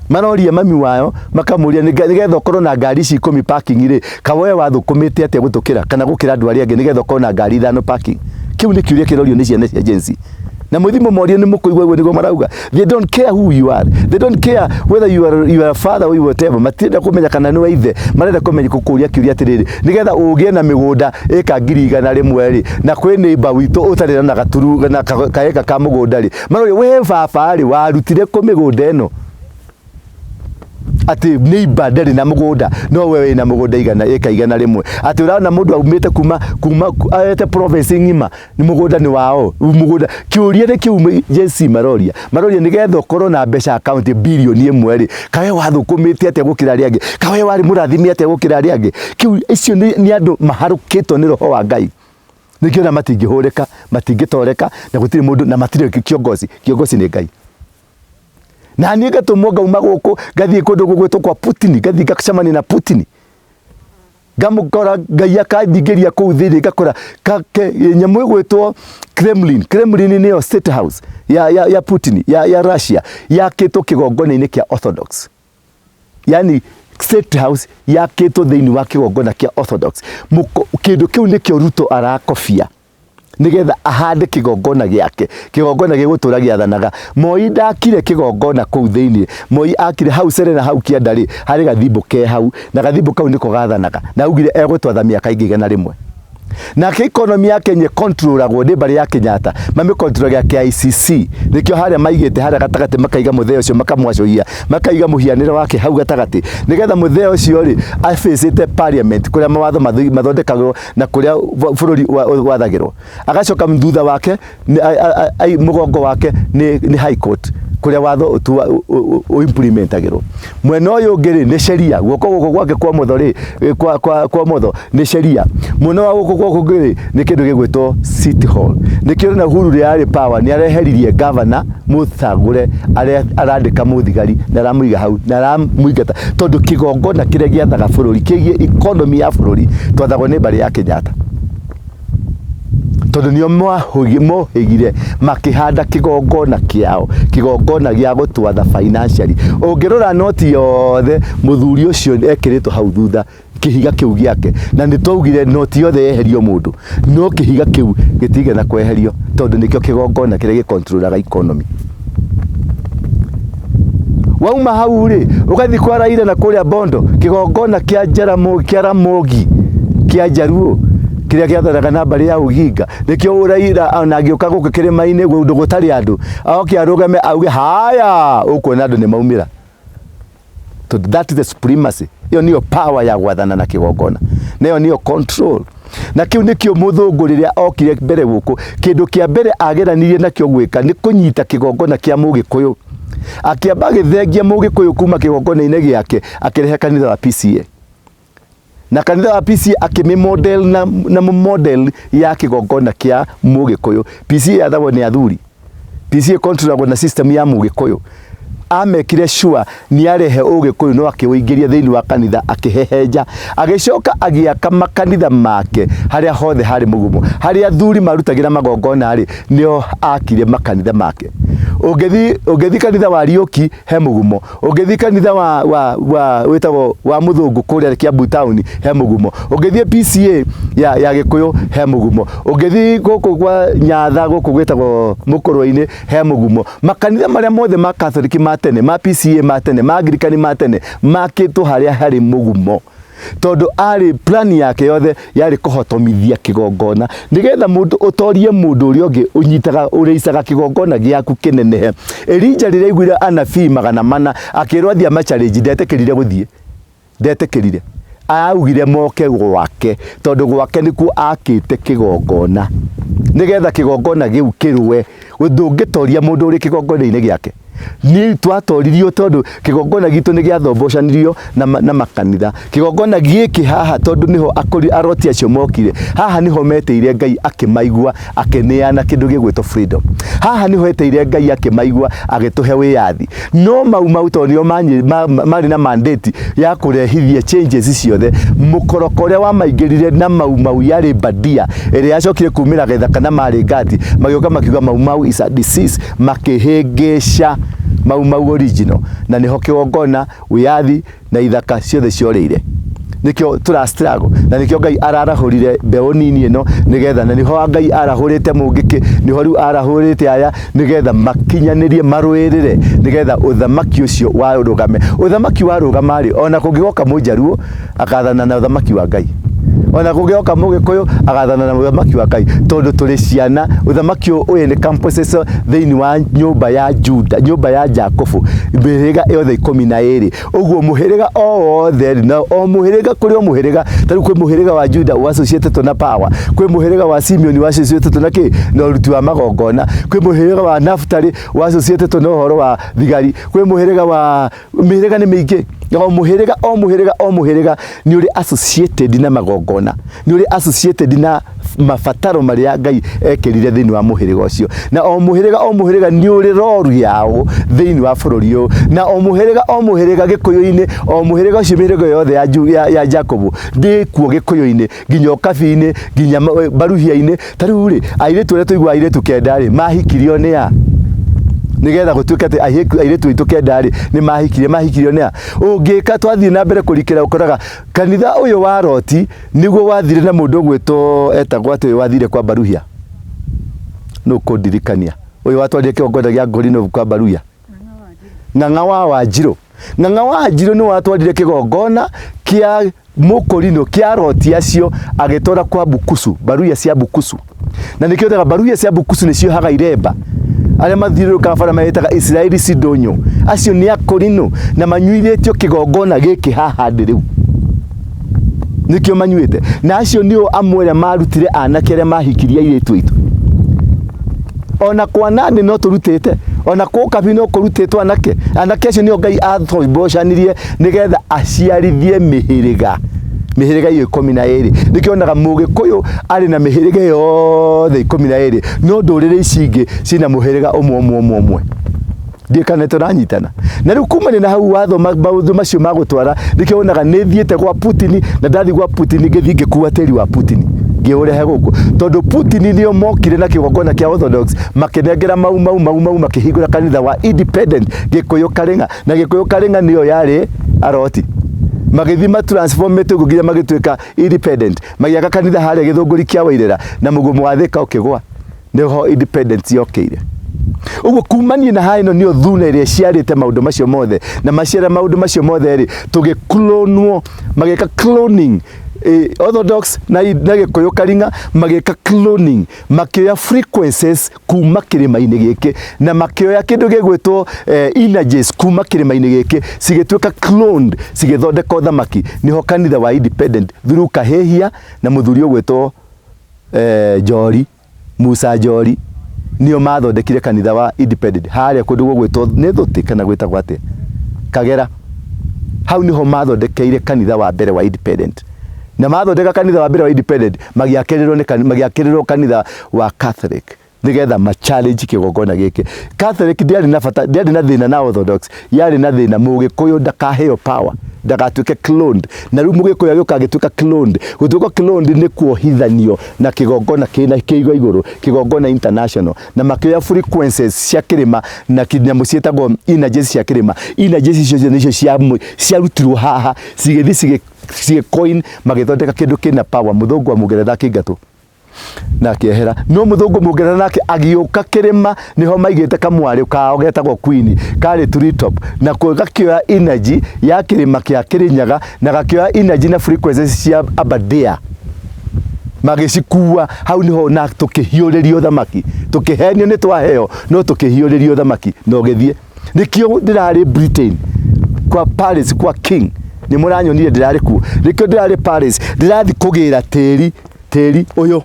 Maroria mami wao makamũria, nĩgetha ũkorwo na ngari ici 10 parking rĩ, kawoe wathũkũmĩte atĩa gũtũkĩra kana gũkĩra andũ arĩa angĩ nĩgetha ũkorwo na ngari 5 parking? Kĩu nĩ kĩũria kĩrorio nĩ ciana cia Gen Z. Na mũthiĩ mũmorie nĩ mũkũigua ũguo nĩguo marauga. They don't care who you are, they don't care whether you are a father or whatever. Matirenda kũmenya kana nĩ wa ithe, marenda kũmenya kũkũria kĩũria atĩrĩrĩ, nĩgetha ũgĩe na mĩgũnda ĩka 100,000 rĩ, na kwĩ neighbor witũ ũtarĩ na gaturu na kaeka ka mũgũnda rĩ, maroria we baba rĩ, warutire kũ mĩgũnda ĩno? Atĩ neighbor ndarĩ na mũgũnda no we wĩna mũgũnda ĩka 100, atĩ ũrona mũndũ aumĩte kuma aete province ng'ima, nĩ mũgũnda nĩ wao mũgũnda. Kĩũria nĩ kĩu Gen Z maroria, nĩgetha ũkorwo na mbeca account 1 billion rĩ, kawe wathũkũmĩte atĩa gũkĩra arĩa angĩ? Kawe warĩ mũrathime atĩa gũkĩra arĩa angĩ? Kĩu icio nĩ andũ maharũkĩtwo nĩ roho wa Ngai, nĩkĩo na matingĩhũrĩka, matingĩtoreka, na gũtirĩ mũndũ na matirĩ kiongozi. Kiongozi nĩ Ngai. Na niĩ ngatũmwo ngauma gũkũ ngathiĩ kũndũ gũgwĩtwo kwa Putin, ngathiĩ ngacemania na Putin, ngamũkora Ngai akandingĩria kũu thĩinĩ, ngakora nyamũ ĩgwĩtwo Kremlin. Kremlin nĩyo state house ya Putin, ya Russia, yakĩtwo kĩgongona-inĩ kĩa Orthodox, yani state house yakĩtwo thĩinĩ wa kĩgongona kĩa Orthodox. Kĩndũ kĩu nĩkĩo Ruto arakobia nigetha ahande kĩgongona gĩake, kĩgongona gĩgũtũra gĩathanaga. Moi ndakire kĩgongona kũu thĩinĩ. Moi akire hau Serena, hau kĩanda rĩ, harĩ gathimbo ke hau, na gathimbo kau nĩko gathanaga, na augire egũtwatha mĩaka ĩngĩ 100. Nake economy ya Kenya controlagwo nĩ mbarĩ ya Kenyatta, mamĩcontrolaga KICC. Nĩkĩo harĩa maigĩte harĩa gatagatĩ, makaiga mũthee ũcio, makamwacũhia, makaiga mũhianĩre wake hau gatagatĩ, nĩgetha mũthee ũcio rĩ abĩcĩte parliament kũrĩa mawatho mathondekagwo na kũrĩa bũrũri wathagĩrwo. Agacoka thutha wake mũgongo wake nĩ high court kũrĩa watho ũimplementagĩrwo. Mwena ũyũ ũngĩ rĩ nĩ sheria, guoko gũkũ gwake kwa motho rĩ, kwa motho nĩ sheria, mwena wa gũkũ guoko kũngĩ rĩ nĩ kĩndũ gĩgwĩtwo city hall. Nĩkĩo na Uhuru rĩrĩa arĩ power nĩ areheririe governor mũcagũre, arandĩka mũthigari na aramũiga hau na aramũingata, tondũ kĩgongona kĩrĩa gĩathaga bũrũri kĩgiĩ economy ya bũrũri twathagwo nĩ mbarĩ ya Kenyatta, tondũ nĩo mohĩgire makĩhanda kĩgongona kĩao, kĩgongona gĩa gũtwatha financially. Ũngĩrora noti yothe, mũthuri ũcio ekĩrĩtwo hau thutha kĩhiga kĩu gĩake, na nĩ twaugire noti yothe yeherio mũndũ, no kĩhiga kĩu gĩtigana kweherio, tondũ nĩkĩo kĩgongona kĩrĩa gĩkontrolaga economy. Wauma hau rĩ, ũgathiĩ kwa Raila na kũrĩa Bondo, kĩgongona kĩa Jaramogi, kĩa Ramogi, kĩa Jaruo, kĩrĩa gĩathanaga na mbarĩ ya Oginga. Nĩkĩo Raila ona angĩũka gũkũ kĩrĩma-inĩ kũndũ gũtarĩ andũ, oke arũgame auge haya, ũkuona andũ nĩ maumĩra, tondũ that is the supremacy. Ĩyo nĩyo power ya gwathana na kĩgongona, na ĩyo nĩyo control. Na kĩu nĩkĩo mũthũngũ rĩrĩa okire mbere gũkũ, kĩndũ kĩa mbere ageranirie nakĩo gwĩka nĩ kũnyita kĩgongona kĩa mũgĩkũyũ. Akĩamba agĩthengia mũgĩkũyũ kuma kĩgongona-inĩ gĩake, akĩrehe kanitha wa PCA. Na kanitha wa PCA akĩmĩ model na model ya kĩgongona kĩa mũgĩkũyũ. PCA yathagwo nĩ athuri. PCA controlagwo na system ya mũgĩkũyũ. Amekire sure nĩ arehe ũgĩkũyũ no akĩũingĩria thĩinĩ wa kanitha akĩhehenja. Agĩcoka agĩaka makanitha make harĩa hothe harĩ mũgumo. Harĩa athuri marutagĩra magongona rĩ, nĩho akire makanitha make. Ũngĩthiĩ kanitha wa Riũki he mũgumo. Ũngĩthiĩ kanitha wa wĩtagwo wa mũthũngũ kũrĩa Kiambu town he mũgumo. Ũngĩthiĩ PCA ya Gĩkũyũ he mũgumo. Ũngĩthiĩ gũkũ kwa Nyatha gũkũ gwĩtagwo Mũkũrwe-inĩ he mũgumo. Makanitha marĩa mothe ma Catholic ma tene, ma PCA ma tene, ma Anglican ma tene makĩtwo harĩa harĩ mũgumo. Tondũ arĩ plan yake yothe yarĩ kũhotomithia kĩgongona nĩgetha mũndũ ũtorie mũndũ ũrĩa ũngĩ ũnyitaga ũrĩicaga kĩgongona gĩaku kĩnenehe. Elija rĩrĩa aiguire anabii 400 akĩrwo athiĩ ama challenge, ndetĩkĩrire gũthiĩ, ndetĩkĩrire. Augire moke gwake tondũ gwake nĩkuo akĩte kĩgongona nĩgetha kĩgongona gĩu kĩrũe. Ndũngĩtoria mũndũ ũrĩ kĩgongona-inĩ gĩake. Nĩ twatoririo tondũ kĩgongona gitũ nĩ gĩathombocanirio na makanitha. Kĩgongona gĩkĩ haha tondũ nĩho akori aroti acio mokire, haha nĩho metĩire Ngai akĩmaigua akĩneana kĩndũ gĩgwĩtwo freedom. Haha nĩho etĩire Ngai akĩmaigua agĩtũhe wĩyathi. No Mau Mau tondũ nĩo marĩ na mandate ya kũrehithia changes ciothe, mũkoroko ũrĩa wamaingĩrire na Mau Mau yarĩ bandia ĩrĩa yacokire kumĩra gĩthaka na marĩ ngati, magĩũka makiuga Mau Mau is a disease, makĩhĩngĩca Mau Mau original, na nĩho kĩgongona, wĩyathi na ithaka ciothe ciorĩire. Nĩkĩo tũra struggle na nĩkĩo Ngai ararahũrire mbeũ nini ĩno nĩgetha, na nĩho Ngai arahũrĩte mũngĩkĩ, nĩho rĩu arahũrĩte aya nĩgetha makinyanĩrie marũĩrĩre nĩgetha ũthamaki ũcio warũgame. Ũthamaki warũgama rĩ, ona kũngĩgoka mũnjaruo akathana na ũthamaki wa Ngai, ona kũngĩgoka mũgĩkũyũ agathana na ũthamaki wa Ngai, tondũ tũrĩ ciana. Ũthamaki ũyũ nĩ campuses thĩinĩ wa nyũmba ya Juda, nyũmba ya Jakubu, mĩhĩrĩga yothe 12. Ũguo mũhĩrĩga o wothe na o mũhĩrĩga kũrĩ o mũhĩrĩga, ta rĩu kwĩ mũhĩrĩga wa Juda wassociated na power, kwĩ mũhĩrĩga wa Simeon wassociated na kĩ, na ũruti wa magongona, kwĩ mũhĩrĩga wa Naftali wassociated na ũhoro wa thigari, kwĩ mũhĩrĩga wa mĩhĩrĩga nĩ mĩingĩ. O mũhĩrĩga o mũhĩrĩga o mũhĩrĩga nĩ ũrĩ associated na magongona, nĩ ũrĩ associated na mabataro marĩa Ngai ekĩrire thĩinĩ wa mũhĩrĩga ũcio, na o mũhĩrĩga o mũhĩrĩga nĩ ũrĩ roru yao thĩinĩ wa bũrũri ũyũ, na o mũhĩrĩga o mũhĩrĩga gĩkũyũ-inĩ, o mũhĩrĩga ũcio mĩhĩrĩga yothe ya Jakubu ndĩkuo gĩkũyũ-inĩ nginya ũkabi-inĩ nginya baruhia-inĩ. Ta rĩu rĩ, airĩtu arĩa tũiguaga airĩtu 9 rĩ, mahikirio nĩ a? Nĩgetha gũtuĩke atĩ airĩtu aitũ 9 rĩ, nĩ mahikirio, mahikirio nĩ a? Ũngĩka twathiĩ na mbere kũrikĩra ũkoraga kanitha ũyũ wa Loti nĩguo wathire na mũndũ ũgwĩtwo etagwo atĩ ũyũ wathire kwa Baruhia. Nũ kũndirikania ũyũ watwarire kĩgongona gĩa Ngorino kwa Baruhia? Ng'ang'a wa Wanjirũ. Ng'ang'a wa Wanjirũ nĩ watwarire kĩgongona kĩa mũkũrinũ kĩa Loti acio agĩtwara kwa Bukusu, Baruhia cia Bukusu. Na nĩkĩo tega Baruhia cia Bukusu nĩ ciohaga iremba. Arĩa mathiũrũrũkaga bara metaga Isiraeli Sidonyo, acio nĩ akũrinũ na manyuithĩtio kĩgongona gĩkĩ haha ndĩ rĩu, nĩkĩo manyuĩte. Na acio nĩo amwe arĩa marutire anake arĩa mahikirie airĩtu aitũ. Ona kwa Nandi no tũrutĩte, ona kwa Ũkabi no kũrutĩtwo anake. Anake acio nĩo Ngai athombocanirie nĩgetha aciarithie mĩhĩrĩga, mĩhĩrĩga iyo 12. Nĩkĩo onaga mũgĩkũyũ arĩ na mĩhĩrĩga yothe 12, no ndũrĩrĩ ici ingĩ ciĩna mũhĩrĩga ũmwe ũmwe ũmwe ũmwe. Ndiũĩ kana nĩtũranyitana. Na rĩu kumania na hau wathoma maũndũ macio ma gũtwara, nĩkĩo wonaga nĩthiĩte gwa Putin, na ndathiĩ gwa Putin ngĩthiĩ ngĩkua tĩri wa Putin ngĩũrehe gũkũ, tondũ Putin nĩo mokire na kĩgongona kĩa Orthodox makĩnengera Mau Mau Mau Mau, makĩhingũra kanitha wa Independent Gĩkũyũ Karĩng'a, na Gĩkũyũ Karĩng'a nĩyo yarĩ Aroti. Magĩthiĩ matransformĩte ũguo nginya magĩtuĩka independent, magĩaka kanitha harĩa Gĩthũngũri kĩa Wairera, na mũgumo wa Thĩka ũkĩgũa. Nĩho independence yokĩire. Ũguo kumania na haha ĩno nĩyo thuna ĩrĩa ĩciarĩte maũndũ macio mothe, na maciara maũndũ macio mothe rĩ, tũgĩklonwo, magĩka cloning. Orthodox na Gĩkũyũ Karing'a magĩka cloning, makĩoya frequencies kuma kĩrĩma-inĩ gĩkĩ na makĩoya kĩndũ gĩgwĩtwo energies kuma kĩrĩma-inĩ gĩkĩ, cigĩtuĩka cloned, cigĩthondeka ũthamaki. Nĩho kanitha wa independent through Kahĩhia na mũthuri ũgwĩtwo Njori, Musa Njori, nĩo mathondekire kanitha wa independent harĩa kũndũ gũgwĩtwo nĩ Thũtĩ kana gwĩtagwo atĩa, Kagera. Hau nĩho mathondekeire kanitha wa mbere wa independent, na mathondeka kanitha wa mbere wa independent magĩakĩrĩrwo nĩ magĩakĩrĩrwo kanitha wa Catholic nĩgetha ma challenge kĩgongona gĩkĩ. Catholic ndĩarĩ na bata, ndĩarĩ na thĩna na Orthodox, yarĩ na thĩna Mũgĩkũyũ ndakaheo power, ndagatuĩke cloned. Na rĩu Mũgĩkũyũ agĩũka agĩtuĩka cloned. Gũtuĩka cloned nĩ kuohithanio na kĩgongona kĩna kĩigwa igũrũ, kĩgongona international, na makĩoya frequencies cia kĩrĩma na nyamũ ciĩtagwo energies cia kĩrĩma. Energies icio nĩcio ciarutirwo haha, cigĩthiĩ cigĩcoin, magĩthondeka kĩndũ kĩna power. Mũthũngũ wa Mũngeretha akĩingatwo na akĩehera, no mũthũngũ Mũngeretha nake agĩũka kĩrĩma, nĩho maigĩte kamwarĩ kao getagwo Queen, karĩ treetop, na gakĩoya energy ya kĩrĩma kĩa Kĩrĩnyaga na gakĩoya energy na frequencies cia Aberdare, magĩcikua hau. Nĩho na tũkĩhiũrĩrio thamaki, tũkĩhenio nĩ twaheo, no tũkĩhiũrĩrio thamaki na ũgĩthiĩ. Nĩkĩo ndĩrarĩ Britain kwa Paris kwa King, nĩ mũranyonire ndĩrarĩ kuo. Nĩkĩo ndĩrarĩ Paris, ndĩrathiĩ kũgĩra tĩri. Tĩri ũyũ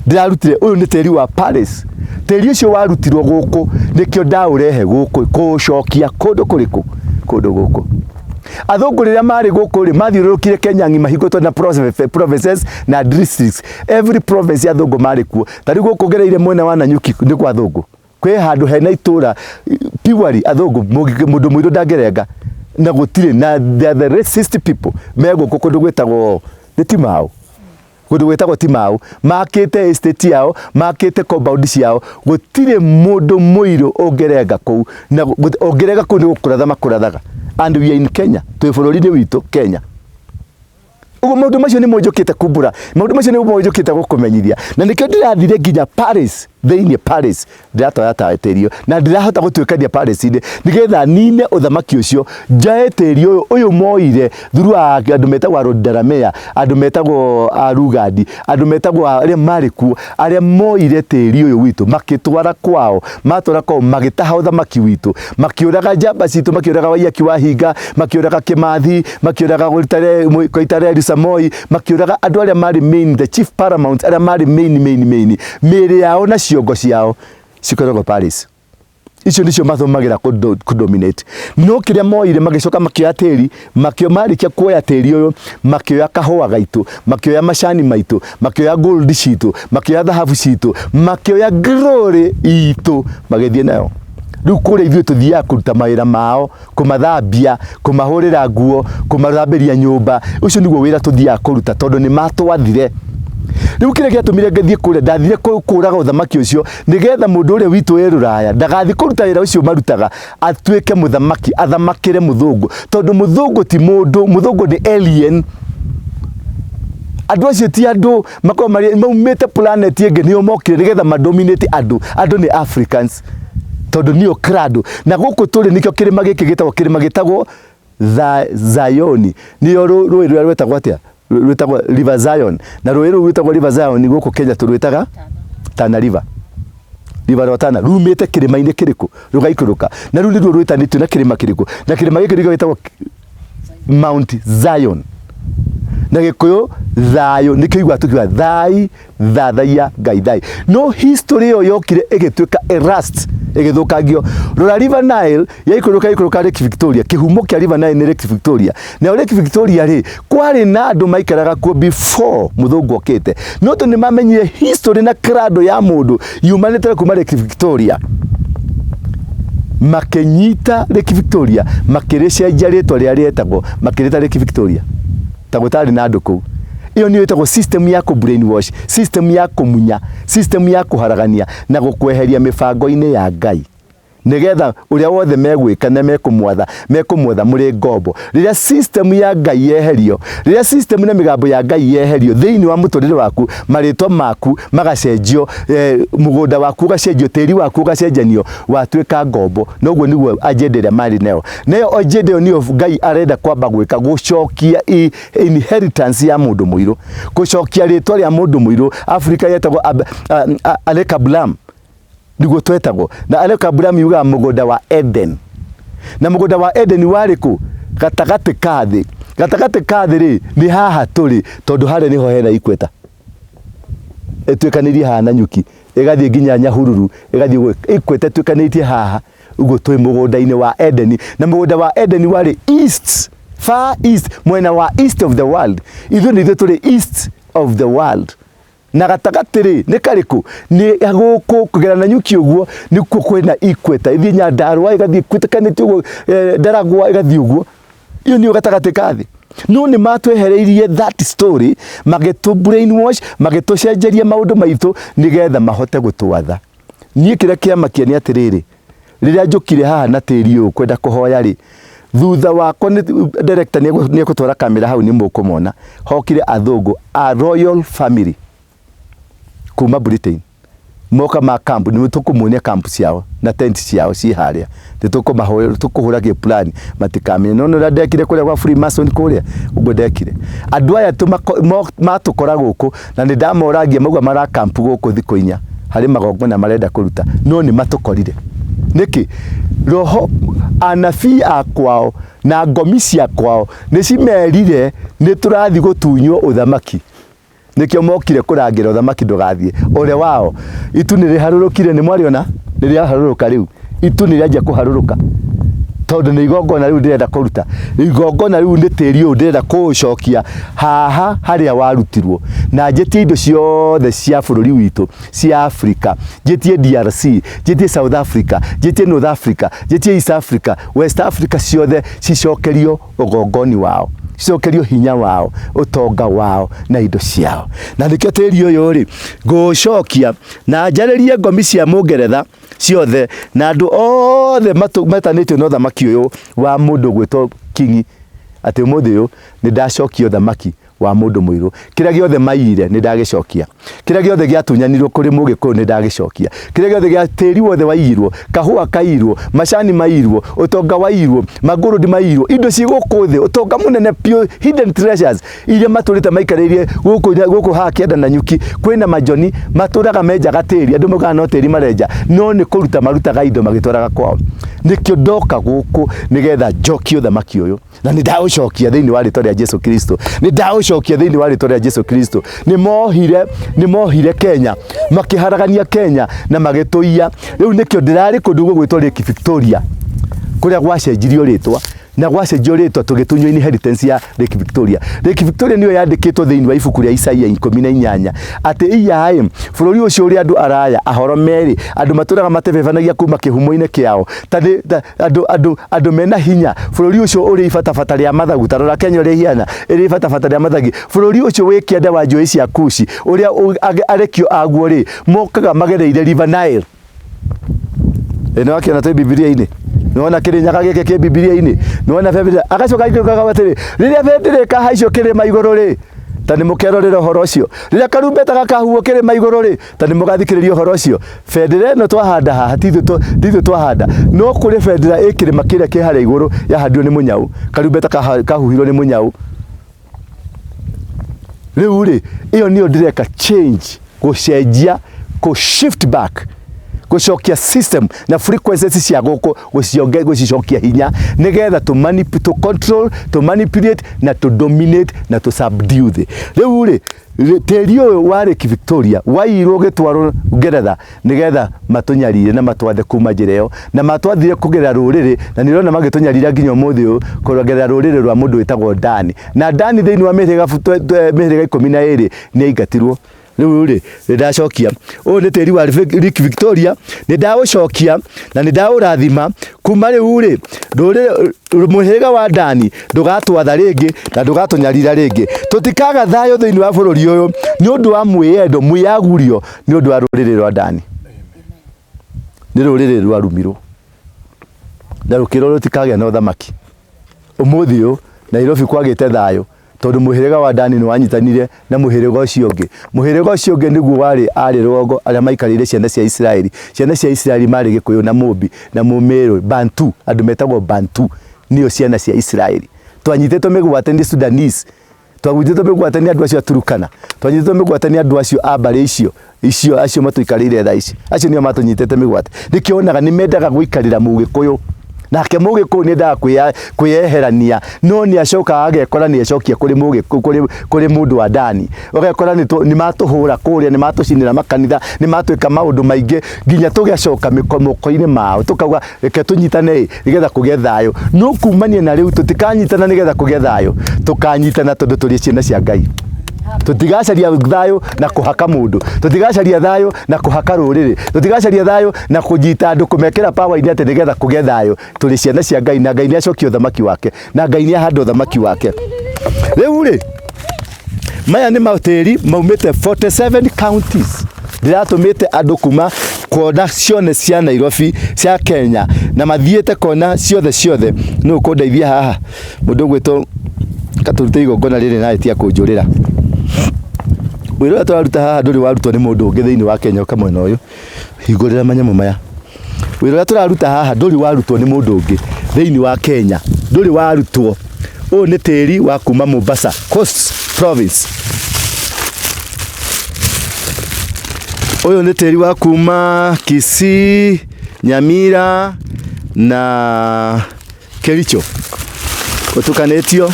ndĩrarutire, ũyũ nĩ tĩri wa Paris. Tĩri ũcio warutirwo gũkũ, nĩkĩo ndaũrehe gũkũ kũũcokia kũndũ kũrĩkũ? Kũndũ gũkũ. Athũngũ rĩrĩa marĩ gũkũ rĩ, mathiũrũrũkire Kenya ng'ima hingũtwo na provinces na districts. Every province athũngũ marĩ kuo. Ta rĩu gũkũ ngereire mwena wa Nanyuki nĩ kwa athũngũ, kwĩ handũ hena itũra purely athũngũ, mũndũ mũirũ ndangĩrenga na gũtirĩ na they are the racist people. Me gũkũ kũndũ gwĩtagwo nĩ Timau, kũndũ gwĩtagwo Timau, makĩte estate yao, makĩte compound ciao, gũtirĩ mũndũ mũirũ ũngĩrenga kũu, na ũngĩrenga kũu nĩ gũkũratha makũrathaga. And we are in Kenya, twĩ bũrũri-inĩ witũ Kenya. Ũguo maũndũ macio nĩmo njũkĩte kumbũra, maũndũ macio nĩmo njũkĩte gũkũmenyithia, na nĩkĩo ndĩrathire nginya Paris thĩinĩ. Paris ndĩratoya ta tĩri ũyũ na ndĩrahota gũtuĩkania Paris-inĩ nĩgetha nine ũthamaki ũcio, njae tĩri ũyũ ũyũ moire through a andũ metagwo Arondaramea, andũ metagwo Arugandi, andũ metagwo arĩa marĩ kuo, arĩa moire tĩri ũyũ witũ makĩtwara kwao. Matwara kwao magĩtaha ũthamaki witũ, makĩũraga njamba citũ, makĩũraga Waiyaki wa Hinga, makĩũraga Kĩmathi, makĩũraga Koitalel Samoei, makĩũraga andũ arĩa marĩ main, the chief paramount, arĩa marĩ main main main. Mĩĩrĩ yao na ciongo ciao cikoragwo Paris. Icio nicio mathumagira kũdominate. No kĩrĩa moire, magĩcoka makĩoya tĩri, makĩo marĩkia kuoya tĩri ũyũ, makĩoya kahũa gaitũ, makĩoya macani maitũ, makĩoya gold citũ, makĩoya thahabu citũ, makĩoya glory itũ, magĩthiĩ nayo. Rĩu kũrĩa ithuĩ tũthiaga kũruta mawĩra mao, kũmathambia, kũmahũrĩra nguo, kũmathambĩria nyũmba. Ũcio nĩguo wĩra tũthiaga kũruta tondũ nĩ matwathire. Rĩu kĩrĩa gĩatũmire ngathiĩ kũrĩa, ndathire kũraga ũthamaki ũcio nĩgetha mũndũ ũrĩa witũ wĩ rũraya ndagathiĩ kũruta wĩra ũcio marutaga, atuĩke mũthamaki, athamakĩre mũthũngũ, tondũ mũthũngũ ti mũndũ, mũthũngũ nĩ alien. Andũ acio ti andũ, makorwo marĩ maumĩte planet ĩngĩ, nĩo mokire nĩgetha madominate andũ. Andũ nĩ Africans tondũ nĩo crado na gũkũ tũrĩ. Nĩkĩo kĩrĩma gĩkĩ gĩtagwo kĩrĩma gĩtagwo Zayoni, nĩyo rũĩ rũrĩa rwĩtagwo atĩa, rwĩtagwo River Zion, na rũĩ rũu rwĩtagwo River Zion gũkũ Kenya tũrwĩtaga Tana River. River rwa Tana rumĩte kĩrĩma-inĩ kĩrĩkũ rũgaikũrũka, na rĩu nĩruo rwĩtanĩtio na kĩrĩma kĩrĩkũ, na kĩrĩma gĩkĩ nĩkĩo gĩtagwo Mount Zion na Gĩkũyũ thayũ. Nĩkĩo igua tũkiuga thai thathaiya Ngai thai. No history ĩyo yokire ĩgĩtuĩka erased, ĩgĩthũkangio. Rora River Nile yaikũrũka, yaikũrũka Lake Victoria. Kĩhumo kĩa River Nile nĩ Lake Victoria. Nayo Lake Victoria rĩ, kwarĩ na andũ maikaraga kuo before mũthũngũ okĩte, no tondũ nĩ mamenyire history na crado ya mũndũ yumanĩte kuma Lake Victoria, makĩnyita Lake Victoria, makĩrĩcenjia rĩtwa rĩrĩa rĩetagwo, makĩrĩta Lake Victoria ta gũtarĩ na andũ kũu. Ĩyo nĩyo ĩtagwo system ya kũ brainwash, system ya kũmunya, system ya kũharagania na gũkweheria mĩbango-inĩ ya Ngai. Nĩgetha ũrĩa wothe megwĩka na mekũmwatha, mekũmwatha mũrĩ ngombo. Rĩrĩa system ya Ngai yeherio, rĩrĩa system na mĩgambo ya Ngai yeherio thĩinĩ wa mũtũrĩre waku, marĩtwa maku magacenjio, eh, mũgũnda waku ũgacenjio, tĩri waku ũgacenjanio, watuĩka ngombo. Na ũguo nĩguo agenda ĩrĩa marĩ nayo. Nayo agenda ĩyo nĩyo Ngai arenda kwamba gwĩka, gũcokia inheritance ya mũndũ mũirũ, gũcokia rĩtwa rĩa mũndũ mũirũ. Afrika yetagwo Alekablam, nĩguo twetagwo. Na Alekablam yugaga mũgũnda wa Eden. Na mũgũnda wa Eden warĩ kũ? Gatagatĩ ka thĩ. Gatagatĩ ka thĩ rĩ, nĩ haha tũrĩ, tondũ harĩa nĩho hena equator. Ĩtuĩkanĩirie haha Nanyuki, ĩgathiĩ nginya Nyahururu, ĩgathiĩ ũguo, equator ĩtuĩkanĩirie haha ũguo twĩ mũgũnda-inĩ wa Edeni. Na mũgũnda wa Edeni warĩ east, far east, mwena wa east of the world. Ithuĩ nĩ ithuĩ tũrĩ east of the world. Na gatagatĩ rĩ, nĩ karĩkũ? Nĩ gũkũ kũgera Nanyuki ũguo, nĩkuo kwĩna equator. Ĩthiĩ Nyandarũa ĩgathiĩ ĩtuĩkanĩtie ũguo, Ndaragwa ĩgathiĩ ũguo. Iyo nĩyo gatagatĩ ka thĩ. No nĩ matwehereirie that story, magĩtũ brainwash, magĩtũcenjeria maũndũ maitũ nĩgetha mahote gũtwatha. Niĩ kĩrĩa kĩamakia nĩ atĩrĩrĩ, rĩrĩa njũkire haha na tĩri ũyũ kwenda kũhoya rĩ, thutha wakwa nĩ director nĩ egũtwara kamera hau nĩ mũkũmona, hokire athũngũ a royal family kuma Britain. Moka ma camp, nĩ tũkũmuonia camp ciao na tent ciao ciĩ harĩa. Nĩ tũkũhũra gĩ plan matikamenya. No nĩ ũrĩa ndekire kũrĩa gwa Freemason kũrĩa, ũguo ndekire. Andũ aya matũkora gũkũ na nĩ ndamoragia mauga mara camp gũkũ thikũ inya harĩ magongona marenda kũruta, no nĩ matũkorire. Nĩkĩ? Roho anabii a kwao na ngomi cia kwao nĩ cimerire nĩ tũrathiĩ gũtunywo ũthamaki. Nĩkĩo mokire kũrangĩra ũthamaki ndũgathiĩ. Ũrĩa wao itu nĩ rĩharũrũkire, nĩ mwarĩona? Nĩ rĩaharũrũka rĩu. Itu nĩ rĩanjia kũharũrũka. Tondũ nĩ igongona rĩu ndĩrenda kũruta. Igongona rĩu nĩ tĩri ũyũ ndĩrenda kũũcokia haha harĩa warutirwo. Na njĩtie indo ciothe cia bũrũri witũ, cia Africa, njĩtie DRC, njĩtie South Africa, njĩtie North Africa, njĩtie East Africa, West Africa ciothe cicokerio ũgongoni wao, cicokerio hinya wao, ũtonga wao na indo ciao. Na nĩkĩo tĩri ũyũ rĩ, ngũũcokia na njarĩrie ngomi cia Mũngeretha ciothe na andũ othe metanĩtio na ũthamaki ũyũ wa mũndũ ũgwĩtwo Kingi, atĩ ũmũthĩ ũyũ nĩ ndacokia ũthamaki wa mũndũ mũirũ. Kĩrĩa gĩothe maiyire nĩ ndagĩcokia. Kĩrĩa gĩothe gĩatunyanirwo kũrĩ mũgĩkũyũ nĩ ndagĩcokia. Kĩrĩa gĩothe gĩa tĩri wothe waiyirwo, kahũa kaiyirwo, macani maiyirwo, ũtonga waiyirwo, mangũrũndi maiyirwo, indo ciĩ gũkũ thĩ, ũtonga mũnene biũ, hidden treasures iria matũrĩte maikarĩirie gũkũ gũkũ haha kĩanda Nanyuki, kwĩna majoni matũraga menjaga tĩri, andũ maugaga no tĩri marenja, no nĩ kũruta marutaga indo magĩtwaraga kwao. Nĩkĩo ndoka gũkũ nĩgetha njokie ũthamaki ũyũ. Na nĩ ndaũcokia thĩinĩ wa rĩtwa rĩa Jesu Kristo. Nĩ ndaũcokia thĩinĩ wa rĩtwa rĩa Jesu Kristo. Nĩ mohire, nĩ mohire Kenya, makĩharagania Kenya na magĩtũiya. Rĩu nĩkĩo ndĩrarĩ kũndũ gũgwĩtwo Lake Victoria, kũrĩa gwacenjirio rĩtwa na gwacenjio rĩtwa tũgĩtunywo inheritance ya Lake Victoria. Lake Victoria nĩyo yandĩkĩtwo thĩinĩ wa ibuku rĩa Isaia 18 atĩ iyaĩ bũrũri ũcio ũrĩ andũ araya ahoro merĩ, andũ matũraga matebebanagia kuma kĩhumo-inĩ kĩao, ta ta, andũ, andũ, andũ mena hinya, bũrũri ũcio ũrĩ ibatabata rĩa mathagu, ta rora Kenya ũrĩa ĩhiana, ĩrĩ ibatabata rĩa mathagi, bũrũri ũcio wĩ kĩanda wa njũĩ cia Kushi, ũrĩa arekio aguo rĩ, mokaga magereire River Nile. Ĩ nĩwakĩona twĩ Bibilia-inĩ? Nĩwona kĩrĩnyaga gĩkĩ kĩ Bibilia-inĩ? Nĩwona bendera? Agacoka akauga atĩrĩ, rĩrĩa bendera ĩkahaicio kĩrĩma igũrũ rĩ, ta nĩ mũkerorera ũhoro ũcio. Rĩrĩa karumbeta gakahuhwo kĩrĩma igũrũ rĩ, ta nĩ mũgathikĩrĩria ũhoro ũcio. Bendera ĩno twahanda haha ti ithuĩ twahanda, no kũrĩ bendera ĩ kĩrĩma kĩrĩa kĩ harĩa igũrũ yahandirwo nĩ mũnyau, karumbeta kahuhirwo nĩ mũnyau. Rĩu rĩ, ĩyo nĩyo ndĩreka change, gũcenjia, kũ shift back, gũcokia system na frequencies cia gũkũ gũcicokia hinya nĩgetha tũ control, tũ manipulate na tũ dominate na tũ subdue thĩ. Rĩu rĩ, tĩri ũyũ wa Lake Victoria waiyirwo ũgĩtwarwo Ngeretha nĩgetha matũnyarire na matwathe kuma njĩra ĩyo, na matwathire kũgerera rũrĩrĩ, na nĩ ũrona magĩtũnyarira nginya ũmũthĩ ũyũ kũgerera rũrĩrĩ rwa mũndũ wĩtagwo Dani. Na Dani thĩinĩ wa mĩhĩrĩga 12 nĩ aingatirwo. Rĩu rĩ, nĩ ndacokia. Ũyũ nĩ tĩri wa Lake Victoria, nĩ ndaũcokia na nĩ ndaũrathima. Kuma rĩu rĩ, rũrĩrĩ mũhĩrĩga wa Dani ndũgatwatha rĩngĩ na ndũgatũnyarira rĩngĩ. Tũtikaga thayũ thĩinĩ wa bũrũri ũyũ nĩ ũndũ wa mwĩyendo, mwĩyagurio nĩ ũndũ wa rũrĩrĩ rwa Dani. Nĩ rũrĩrĩ rwarumirwo. Na rũkĩrwo rũtikagĩa na ũthamaki. Ũmũthĩ ũyũ Nairobi kwagĩte thayũ tondũ mũhĩrĩga wa Dani nĩ wanyitanire na mũhĩrĩga ũcio ũngĩ. Mũhĩrĩga ũcio ũngĩ nĩguo warĩ arĩ rũgongo arĩa maikarĩire ciana cia Isiraeli. Ciana cia Isiraeli marĩ Gĩkũyũ na Mũmbi na Mũmĩrũ, Bantu, andũ metagwo Bantu nĩo ciana cia Isiraeli. Twanyitĩtwo mĩgwate nĩ Sudanese, twanyitĩtwo mĩgwate nĩ andũ acio a Turkana, twanyitĩtwo mĩgwate nĩ andũ acio a mbarĩ icio icio acio matũikarĩire thaa ici, acio nĩo matũnyitĩte mĩgwate. Nĩkĩo wonaga nĩ mendaga gũikarĩra Mũgĩkũyũ, nake Mũgĩkũyũ nĩ endaga kwĩyeherania, no nĩ acokaga agekora nĩ ecokia kũrĩ Mũgĩkũyũ, kũrĩ mũndũ wa Dani, ũgekora nĩ matũhũra kũrĩa, nĩ matũcinĩra makanitha, nĩ matwĩka maũndũ maingĩ nginya tũgacoka moko-inĩ mao, tũkauga reke tũnyitane ĩ nĩgetha kũgĩe thayũ. No kumania na rĩu tũtikanyitana nĩgetha kũgĩe thayũ, tũkanyitana tondũ tũrĩ ciana cia Ngai. Tũtigacaria thayũ na kũhaka mũndũ, tũtigacaria thayũ na kũhaka rũrĩrĩ, tũtigacaria thayũ na kũnyita andũ kũmekĩra power-inĩ atĩ nĩgetha kũgĩe thayũ. Tũrĩ ciana cia Ngai na Ngai nĩ acokia ũthamaki wake, na Ngai nĩ ahanda ũthamaki wake. Rĩu rĩ, maya nĩ matĩri maumĩte 47 counties ndĩratũmĩte andũ kuma kona ciothe cia Nairobi cia Kenya na mathiĩte kona ciothe ciothe. Nũ ũkũndeithia haha? Mũndũ ũgwĩtwo katũrute igongona rĩrĩ nawe tia kũnjũrĩra. Wĩra ũrĩa tũraruta haha ndũrĩ warutwo nĩ mũndũ ũngĩ thĩinĩ wa Kenya. Ũka mwena ũyũ, hingũrĩra manyamũ maya. Wĩra ũrĩa tũraruta haha ndũrĩ warutwo nĩ mũndũ ũngĩ thĩinĩ wa Kenya, ndũrĩ warutwo. Ũyũ nĩ tĩri wa kuma Mombasa Coast Province. Ũyũ nĩ tĩri wa kuma Kisii, Nyamira na Kericho ũtukanĩtio.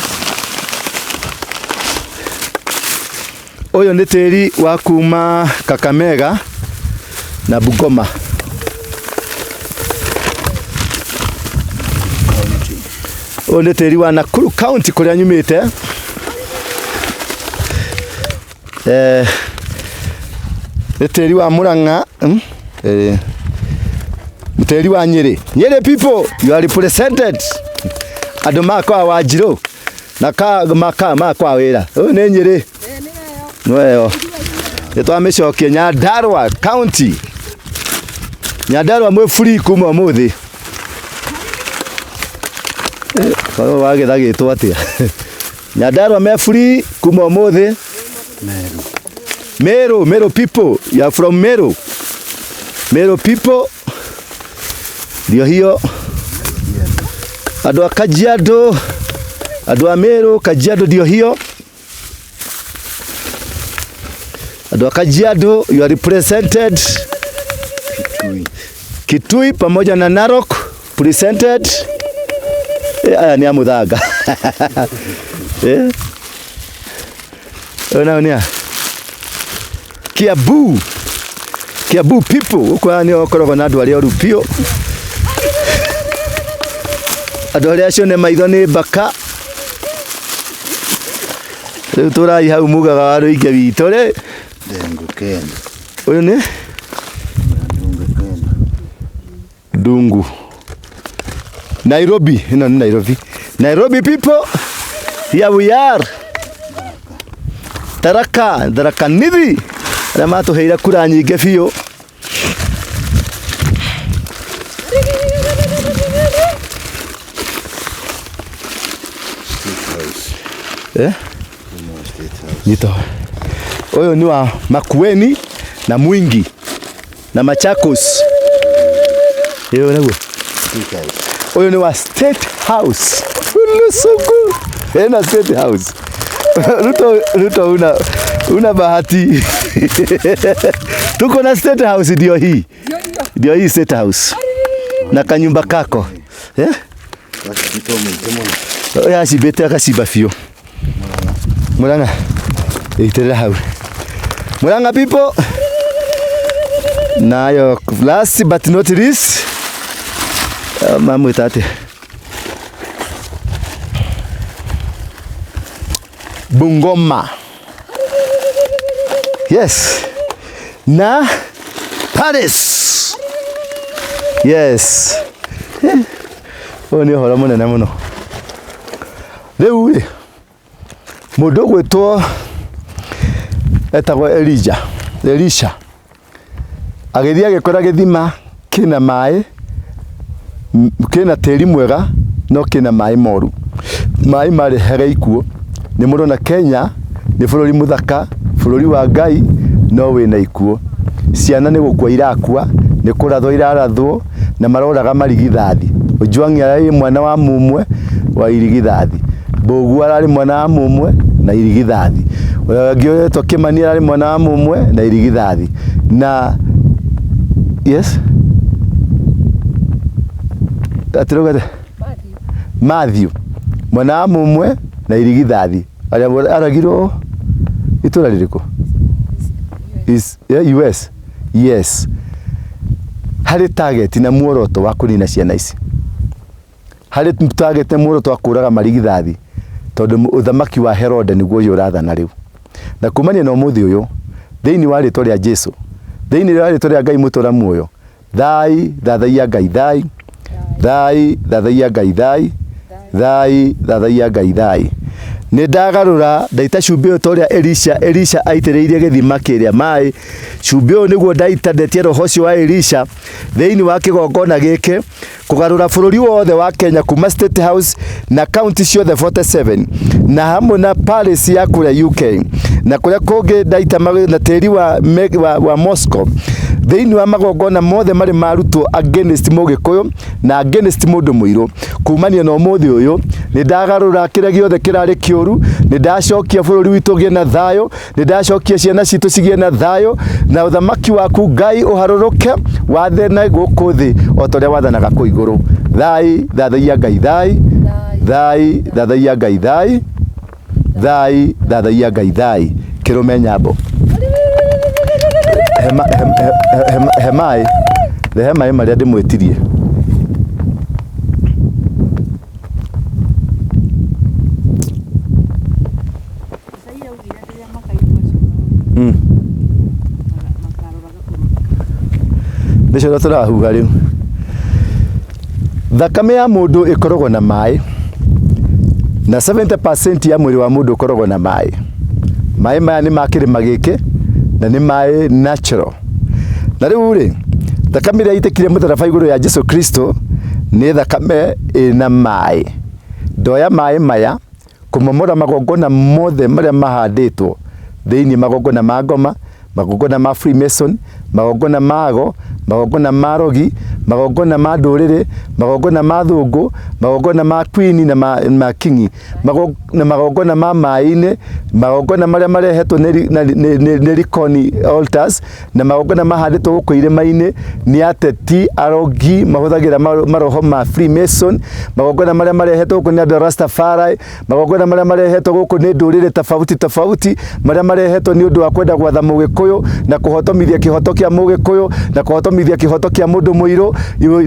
Ũyũ nĩ tĩri wa kuma Kakamega na Bungoma. Ũyũ nĩ tĩri wa Nakuru County kũrĩa nyumĩte. Eh, nĩ tĩri wa Murang'a, tĩri wa Nyĩrĩ. Nyĩrĩ people, you are represented. Andũ makwa wa Njirũ na ka maka makwa wĩra. Ũyũ nĩ Nyĩrĩ. Nĩweyo. Nĩ twamĩcokia Nyandarua County. Nyandarua mwĩ free kuma ũmũthĩ. Korwo wagĩthagĩtwo atĩa? Nyandarua me free kuma ũmũthĩ. Meru. Meru, Meru people, you are from Meru. Meru people. Ndio hiyo. Andũ a Kajiado, andũ a Meru, Kajiado ndio hiyo. Andũ a Kajiado, you are represented. Kitui. Kitui pamoja na Narok presented. Aya nĩ a Mũthanga. Ũyũ nao nĩ a Kiambu. Kiambu people gũkũ aya nĩo gũkoragwo na andũ arĩa oru biũ. Andũ arĩa acio nĩ maitho nĩ mbaka. Rĩu tũrai hau mugaga wa rũinge witũ rĩ. Ndengu Kenya. Ũyũ nĩ Ndungu Kenya. Ndungu. Nairobi, ĩno nĩ Nairobi. Nairobi people, here we are. Tharaka, Tharaka Nithi arĩa matũheire kura nyingĩ biũ. State House. Eh? Kuma State House. Nyito. Ũyũ nĩ wa Makueni na Mwingi na Machakos. Ĩyo naguo. State House. Ũyũ nĩ wa State House. Lusuku. Ena State House. Ruto, Ruto una bahati. Tuko na State House ndio hii. Ndio hii State House. Na kanyumba kako. Eh? Wacibĩte mũingĩ mũno. Yacibĩte agacimba biũ. Murang'a. Itĩrĩra hau. Murang'a people. Nayo last but not least. Mamwĩta atĩa? Bungoma. Yes. Na Paris. Yes. Ũyũ nĩ ũhoro mũnene mũno. Rĩu rĩ, mũndũ ũgwĩtwo etagwo Elijah, Elisha agĩthiĩ agĩkora gĩthima kĩna maĩ Kĩna tĩri mwega no kĩna maĩ moru, maĩ marehaga ikuũ. Nĩ mũrona Kenya nĩ bũrũri mũthaka, bũrũri wa Ngai, no wĩna ikuũ. Ciana nĩ gũkua irakua, nĩ kũrathwo irarathwo, na maroraga marigithathi. Ojwang ararĩ mwana wa mũmwe wa irigithathi, Mbũgua ararĩ mwana wa mũmwe na irigithathi, ũrĩa ũngĩ ũretwo Kĩmani ararĩ mwana wa mũmwe na irigithathi. Na yes, atĩrauga Matthew mwana wa mũmwe na irigithathi arĩa aragirwo itũra rĩrĩkũ? Is, yeah, US. Yes. Harĩ target na muoroto wa kũnina ciana ici. Harĩ target na muoroto wa kũraga marigithathi tondũ ũthamaki wa Herode nĩguo ũyũ ũrathana rĩu. Na kumania na ũmũthĩ ũyũ, thĩinĩ wa rĩtwa rĩa Jesu, thĩinĩ wa rĩtwa rĩa Ngai mũtũra muoyo, Thai, thathaiya Ngai thai, thai, thathaiya Ngai thai, thai, thathaiya Ngai thai. Nĩ ndagarũra ndaita cumbĩ ũyũ ta ũrĩa Elisha Elisha aitĩrĩirie gĩthima kĩrĩa maĩ. Cumbĩ ũyũ nĩguo ndaita ndetie roho ũcio wa Elisha thĩinĩ wa kĩgongona gĩkĩ kũgarũra bũrũri wothe wa Kenya kuma State House na kaunti ciothe 47 na hamwe na Paris ya kũrĩa UK na kũrĩa kũngĩ ndaita na tĩri wa, wa, wa Moscow thĩinĩ wa magongona mothe marĩ marutwo against mũgĩkũyũ na against mũndũ mũirũ kumania na ũmũthĩ ũyũ nĩ ndagarũra kĩrĩa gĩothe kĩrarĩ kĩũru nĩ ndacokia bũrũri witũ ũgĩe na thayũ nĩ ndacokia ciana citũ cigĩe na thayũ na ũthamaki waku Ngai ũharũrũke wathane gũkũ thĩ o ta ũrĩa wathanaga kũu igũrũ. Thai, thathaiya Ngai thai, thai, thathaiya Ngai thai, thai, thathaiya Ngai thai. Kĩrũme nyambo. Hema, hema, hema, hemai, rehe maĩ marĩa ndĩmwĩtirie. Isaia augire rĩrĩa makaigua coro makaroraga bũrũri. Nĩ coro tũrahuha rĩu. Thakame ya mũndũ ĩkoragwo na maĩ na 70% ya mwĩrĩ wa mũndũ ũkoragwo na maĩ. Maĩ maya nĩ ma kĩrĩma gĩkĩ na nĩ maĩ natural. Na rĩu rĩ, thakame ĩrĩa yaitĩkire mũtharaba igũrũ ya Jesu Kristo nĩ thakame ĩna maĩ. Ndoya maĩ maya kũmomora magongona mothe marĩa mahandĩtwo thĩinĩ, magongona ma ngoma, magongona ma Freemason, magongona ma ago, magongona ma arogi, magongona ma ndũrĩrĩ, magongona ma thũngũ, magongona ma queen na ma, ma king, na magongona ma maĩ-inĩ, magongona marĩa marehetwo nĩ, nĩ, nĩ, nĩ Likoni altars, na magongona mahandĩtwo gũkũ irĩma-inĩ nĩ ateti arogi mahũthagĩra maroho ma Freemason, magongona marĩa marehetwo gũkũ nĩ andũ a Rastafari, magongona marĩa marehetwo gũkũ nĩ ndũrĩrĩ tofauti tofauti, marĩa marehetwo nĩ ũndũ wa kwenda gwatha mũgĩkũyũ na kũhotomithia kĩhoto kĩa mũgĩkũyũ na kũhotomithia kĩhoto kĩa mũndũ mũirũ.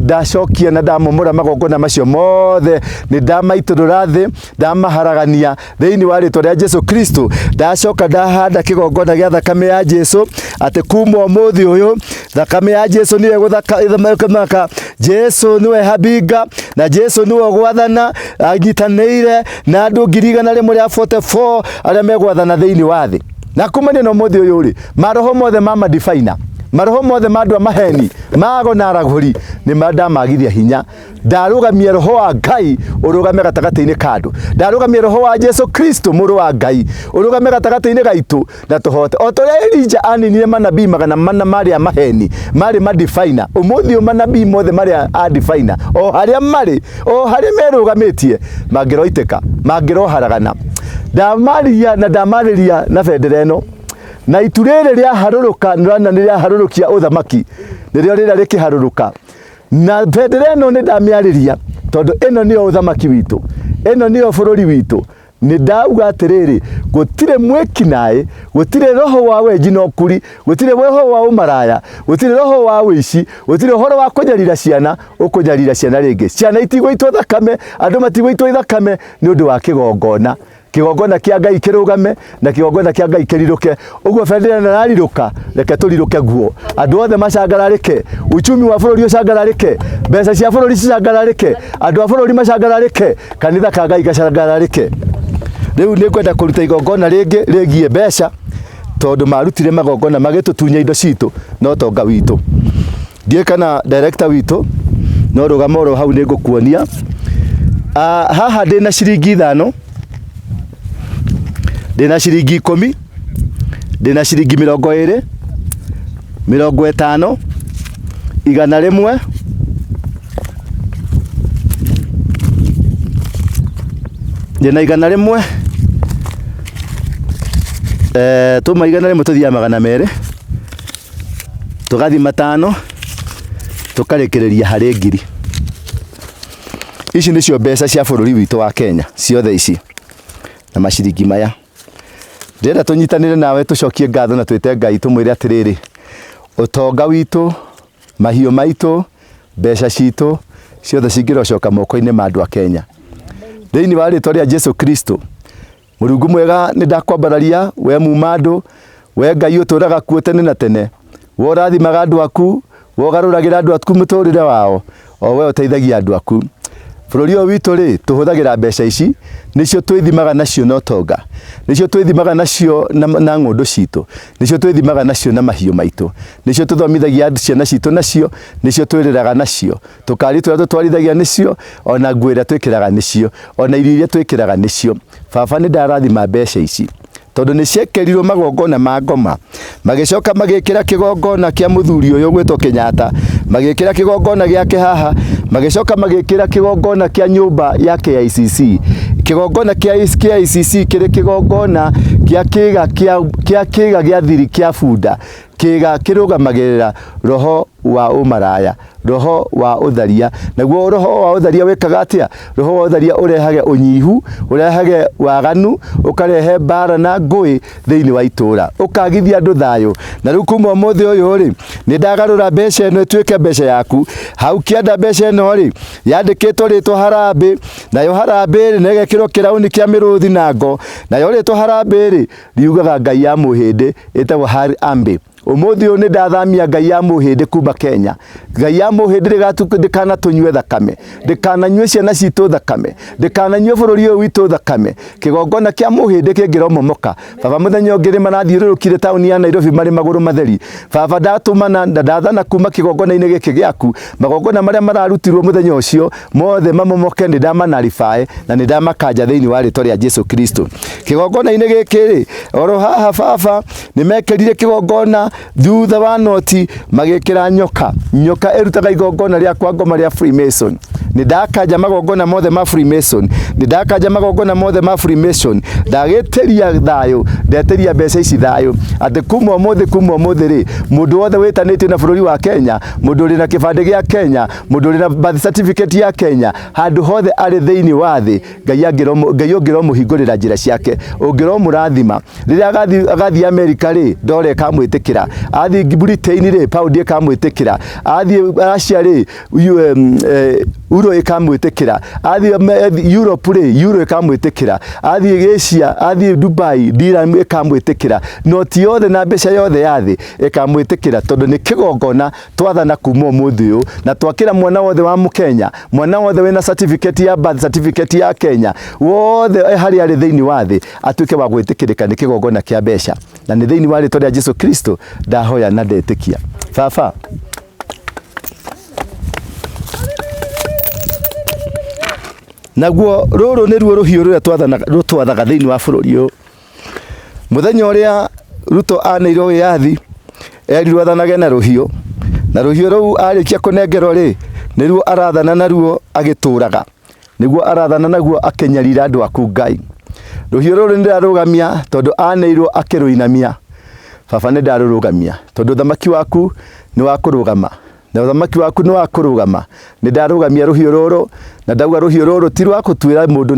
Ndacokia na ndamomora magongona macio mothe, nĩ ndamaitũrũra thĩ, ndamaharagania thĩinĩ wa rĩtwa rĩa Jesu Kristo. Ndacoka ndahanda kĩgongona gĩa thakame ya Jesu atĩ kuma ũmũthĩ ũyũ thakame ya Jesu nĩyo ĩgũthaka. Jesu nĩwe habinga na Jesu nĩwe ũgwathana anyitanĩire na andũ 144,000 arĩa megwathana thĩinĩ wa thĩ. Na kumania na ũmũthĩ ũyũ rĩ, maroho mothe ma madifaina, maroho mothe ma andũ a maheni, mago na aragũri nĩ ndamagithia hinya. Ndarũgamia roho wa Ngai ũrũgame gatagatĩ-inĩ ka andũ. Ndarũgamia roho wa Jesu Kristo mũrũ wa Ngai ũrũgame gatagatĩ-inĩ gaitũ na tũhote. O ta ũrĩa Elija aninire manabii 400 marĩ a maheni, marĩ madifaina, ũmũthĩ ũyũ manabii mothe marĩ a difaina, o harĩa marĩ, o harĩa merũgamĩtie, mangĩroitĩka, mangĩroharagana. Ndamaria na ndamarĩria na bendera ĩno na itu rĩrĩ rĩaharũrũka, nĩũrona nĩrĩaharũrũkia ũthamaki, nĩrĩo rĩrĩa rĩkĩharũrũka. Na bendera ĩno nĩ ndamĩarĩria tondũ ĩno nĩyo ũthamaki witũ, ĩno nĩyo bũrũri witũ. Nĩ ndauga atĩrĩrĩ, gũtirĩ mwĩkinaĩ, gũtirĩ roho wa wenji na ũkuri, gũtirĩ roho wa ũmaraya, gũtirĩ roho wa ũici, gũtirĩ ũhoro wa kũnyarira ciana, ũkũnyarira ciana rĩngĩ. Ciana itigũitwo thakame, andũ matigũitwo thakame nĩ ũndũ wa kĩgongona. Kĩgongona kĩa Ngai kĩrũgame na kĩgongona kĩa Ngai kĩrirũke. Ũguo bendera ĩno ĩrarirũka, reke tũrirũke guo. Andũ othe macangararĩke, uchumi wa bũrũri ũcangararĩke, mbeca cia bũrũri cicangararĩke, andũ a bũrũri macangararĩke, kanitha ka Ngai gacangararĩke. Rĩu nĩ ngwenda kũruta igongona rĩngĩ rĩgiĩ mbeca, tondũ marutire magongona magĩtũtunya indo citũ na ũtonga witũ. Ndiũĩ kana director witũ No rũgama oro hau nĩ ngũkuonia. Haha ndĩna ciringi 5, ndĩna ciringi 10, ndĩna ciringi 20, 50, 100, ndĩna 100, tuma 100 tũthiaga 200, tũgathiĩ 500, tũkarĩkĩrĩria harĩ 1000. Ici nĩcio mbeca cia bũrũri witũ wa Kenya ciothe ici na maciringi maya. Ndĩrenda tũnyitanĩre nawe tũcokie ngatho na twĩte Ngai tũmwĩre atĩrĩrĩ, ũtonga witũ, mahiũ maitũ, mbeca citũ ciothe cingĩrocoka moko-inĩ ma andũ a Kenya. Thĩinĩ wa rĩtwa rĩa Jesu Kristo, Mũrungu mwega nĩ ndakwambararia we muma andũ, we Ngai ũtũraga kuo tene na tene, we ũrathimaga andũ aku, we ũgarũragĩra andũ aku mũtũrĩre wao, o we ũteithagia andũ aku. Bũrũri ũyũ witũ rĩ, tũhũthagĩra mbeca ici, nĩcio twĩthimaga nacio na ũtonga, nĩcio twĩthimaga nacio na ng'ũndũ citũ, nĩcio twĩthimaga nacio na mahiũ maitũ, nĩcio tũthomithagia ciana citũ nacio, nĩcio twĩrĩraga nacio, tũkari tũrĩa tũtwarithagia nĩcio, ona nguo ĩrĩa twĩkĩraga nĩcio, ona irio iria twĩkĩraga nĩcio. Baba nĩ ndarathima mbeca ici tondũ nĩ ciekĩrirwo magongona ma ngoma, magĩcoka magĩkĩra kĩgongona kĩa mũthuri ũyũ ũgwĩtwo Kenyatta, magĩkĩra kĩgongona gĩake haha, magĩcoka magĩkĩra kĩgongona kĩa nyũmba ya KICC. Kĩgongona kĩa KICC kĩrĩ kĩgongona kĩa kĩga kĩa kĩga gĩa thiri kĩa bunda, kĩga kĩrũgamagĩrĩra roho wa ũmaraya, roho wa ũtharia. Naguo roho wa ũtharia wĩkaga atĩa? Roho wa ũtharia ũrehage ũnyihu, ũrehage waganu, ũkarehe mbara na ngũĩ thĩinĩ wa itũra, ũkagithia andũ thayũ. Na rĩu kuma ũmũthĩ ũyũ rĩ, nĩ ndagarũra mbeca ĩno ĩtuĩke mbeca yaku. Hau kĩanda mbeca ĩno rĩ, yandĩkĩtwo rĩtwa harambĩ, nayo harambĩ rĩ, na ĩgekĩrwo kĩraũni kĩa mĩrũthi na ngo, nayo rĩtwa harambĩ rĩ, riugaga ngai ya mũhĩndĩ ĩtagwo Harambee. Ũmũthĩ ũyũ nĩ ndathamia ngai ya mũhĩndĩ kuma Kenya. Ngai ya mũhĩndĩ ndĩkanatũnyue thakame, ndĩkananyue ciana citũ thakame, ndĩkananyue bũrũri ũyũ witũ thakame. Kĩgongona kĩa mũhĩndĩ kĩngĩromomoka, baba mũthenya ũngĩ nĩ marathiũrũrũkire taũni ya Nairobi marĩ magũrũ matheri. Baba ndatũmana na ndathana kuma kĩgongona-inĩ gĩkĩ gĩaku, magongona marĩa mararutirwo mũthenya ũcio mothe mamomoke, nĩ ndamanaribae na nĩ ndamakanja thĩinĩ wa rĩtwa rĩa Jesu Kristo. Kĩgongona-inĩ gĩkĩ rĩ, oro haha baba nĩ mekĩrire kĩgongona thutha wa noti magĩkĩra nyoka. Nyoka ĩrutaga igongona rĩa kwa ngoma rĩa Freemason. Nĩ ndakanja magongona mothe ma Freemason, nĩ ndakanja magongona mothe ma Freemason. Ndagĩtĩria thayũ, ndetĩria mbeca ici thayũ, atĩ kuma ũmũthĩ, kuma ũmũthĩ rĩ, mũndũ wothe wĩtanĩtio na bũrũri wa Kenya, mũndũ ũrĩ na kĩbandĩ gĩa Kenya, mũndũ ũrĩ na birth certificate ya Kenya, handũ hothe arĩ thĩinĩ wa thĩ, Ngai ũngĩromũhingũrĩra njĩra ciake, ũngĩromũrathima. Rĩrĩa agathiĩ Amerika rĩ, ndora ĩkamwĩtĩkĩra, athiĩ Britain rĩ, pound ĩkamwĩtĩkĩra, athiĩ Russia rĩ, euro ĩkamwĩtĩkĩra, athiĩ Europe rĩ, euro ĩkamwĩtĩkĩra, athiĩ Asia, athiĩ Dubai, dirham ĩkamwĩtĩkĩra, noti yothe na mbeca yothe ya thĩ ĩkamwĩtĩkĩra, tondũ nĩ kĩgongona twathana kuma ũmũthĩ ũyũ, na twakĩra mwana wothe wa mũkenya, mwana wothe wĩna certificate ya birth certificate ya Kenya, wothe harĩa arĩ thĩinĩ wa thĩ, atuĩke wa gwĩtĩkĩrĩka nĩ kĩgongona kĩa mbeca. Na nĩ thĩinĩ wa rĩtwa rĩa Jesu Kristo ndahoya na ndetĩkia. Baba, naguo rũrũ nĩruo rũhiũ rũrĩa rũtwathaga thĩinĩ wa bũrũri ũyũ. Mũthenya ũrĩa Ruto aneirwo wĩyathi, erirwo athanage na rũhiũ, na rũhiũ rũu arĩkia kũnengerwo rĩ, nĩruo arathana naruo agĩtũraga, nĩguo arathana naguo akĩnyarira andũ aku Ngai. Rũhiũ rũrũ nĩ ndarũgamia tondũ aneirwo akĩrũinamia. Baba nĩ ndarũrũgamia tondũ ũthamaki waku nĩ wa kũrũgama, na ũthamaki waku nĩ wa kũrũgama. Nĩ ndarũgamia rũhiũ rũrũ na ndauga rũhiũ rũrũ ti rwa gũtuĩra mũndũ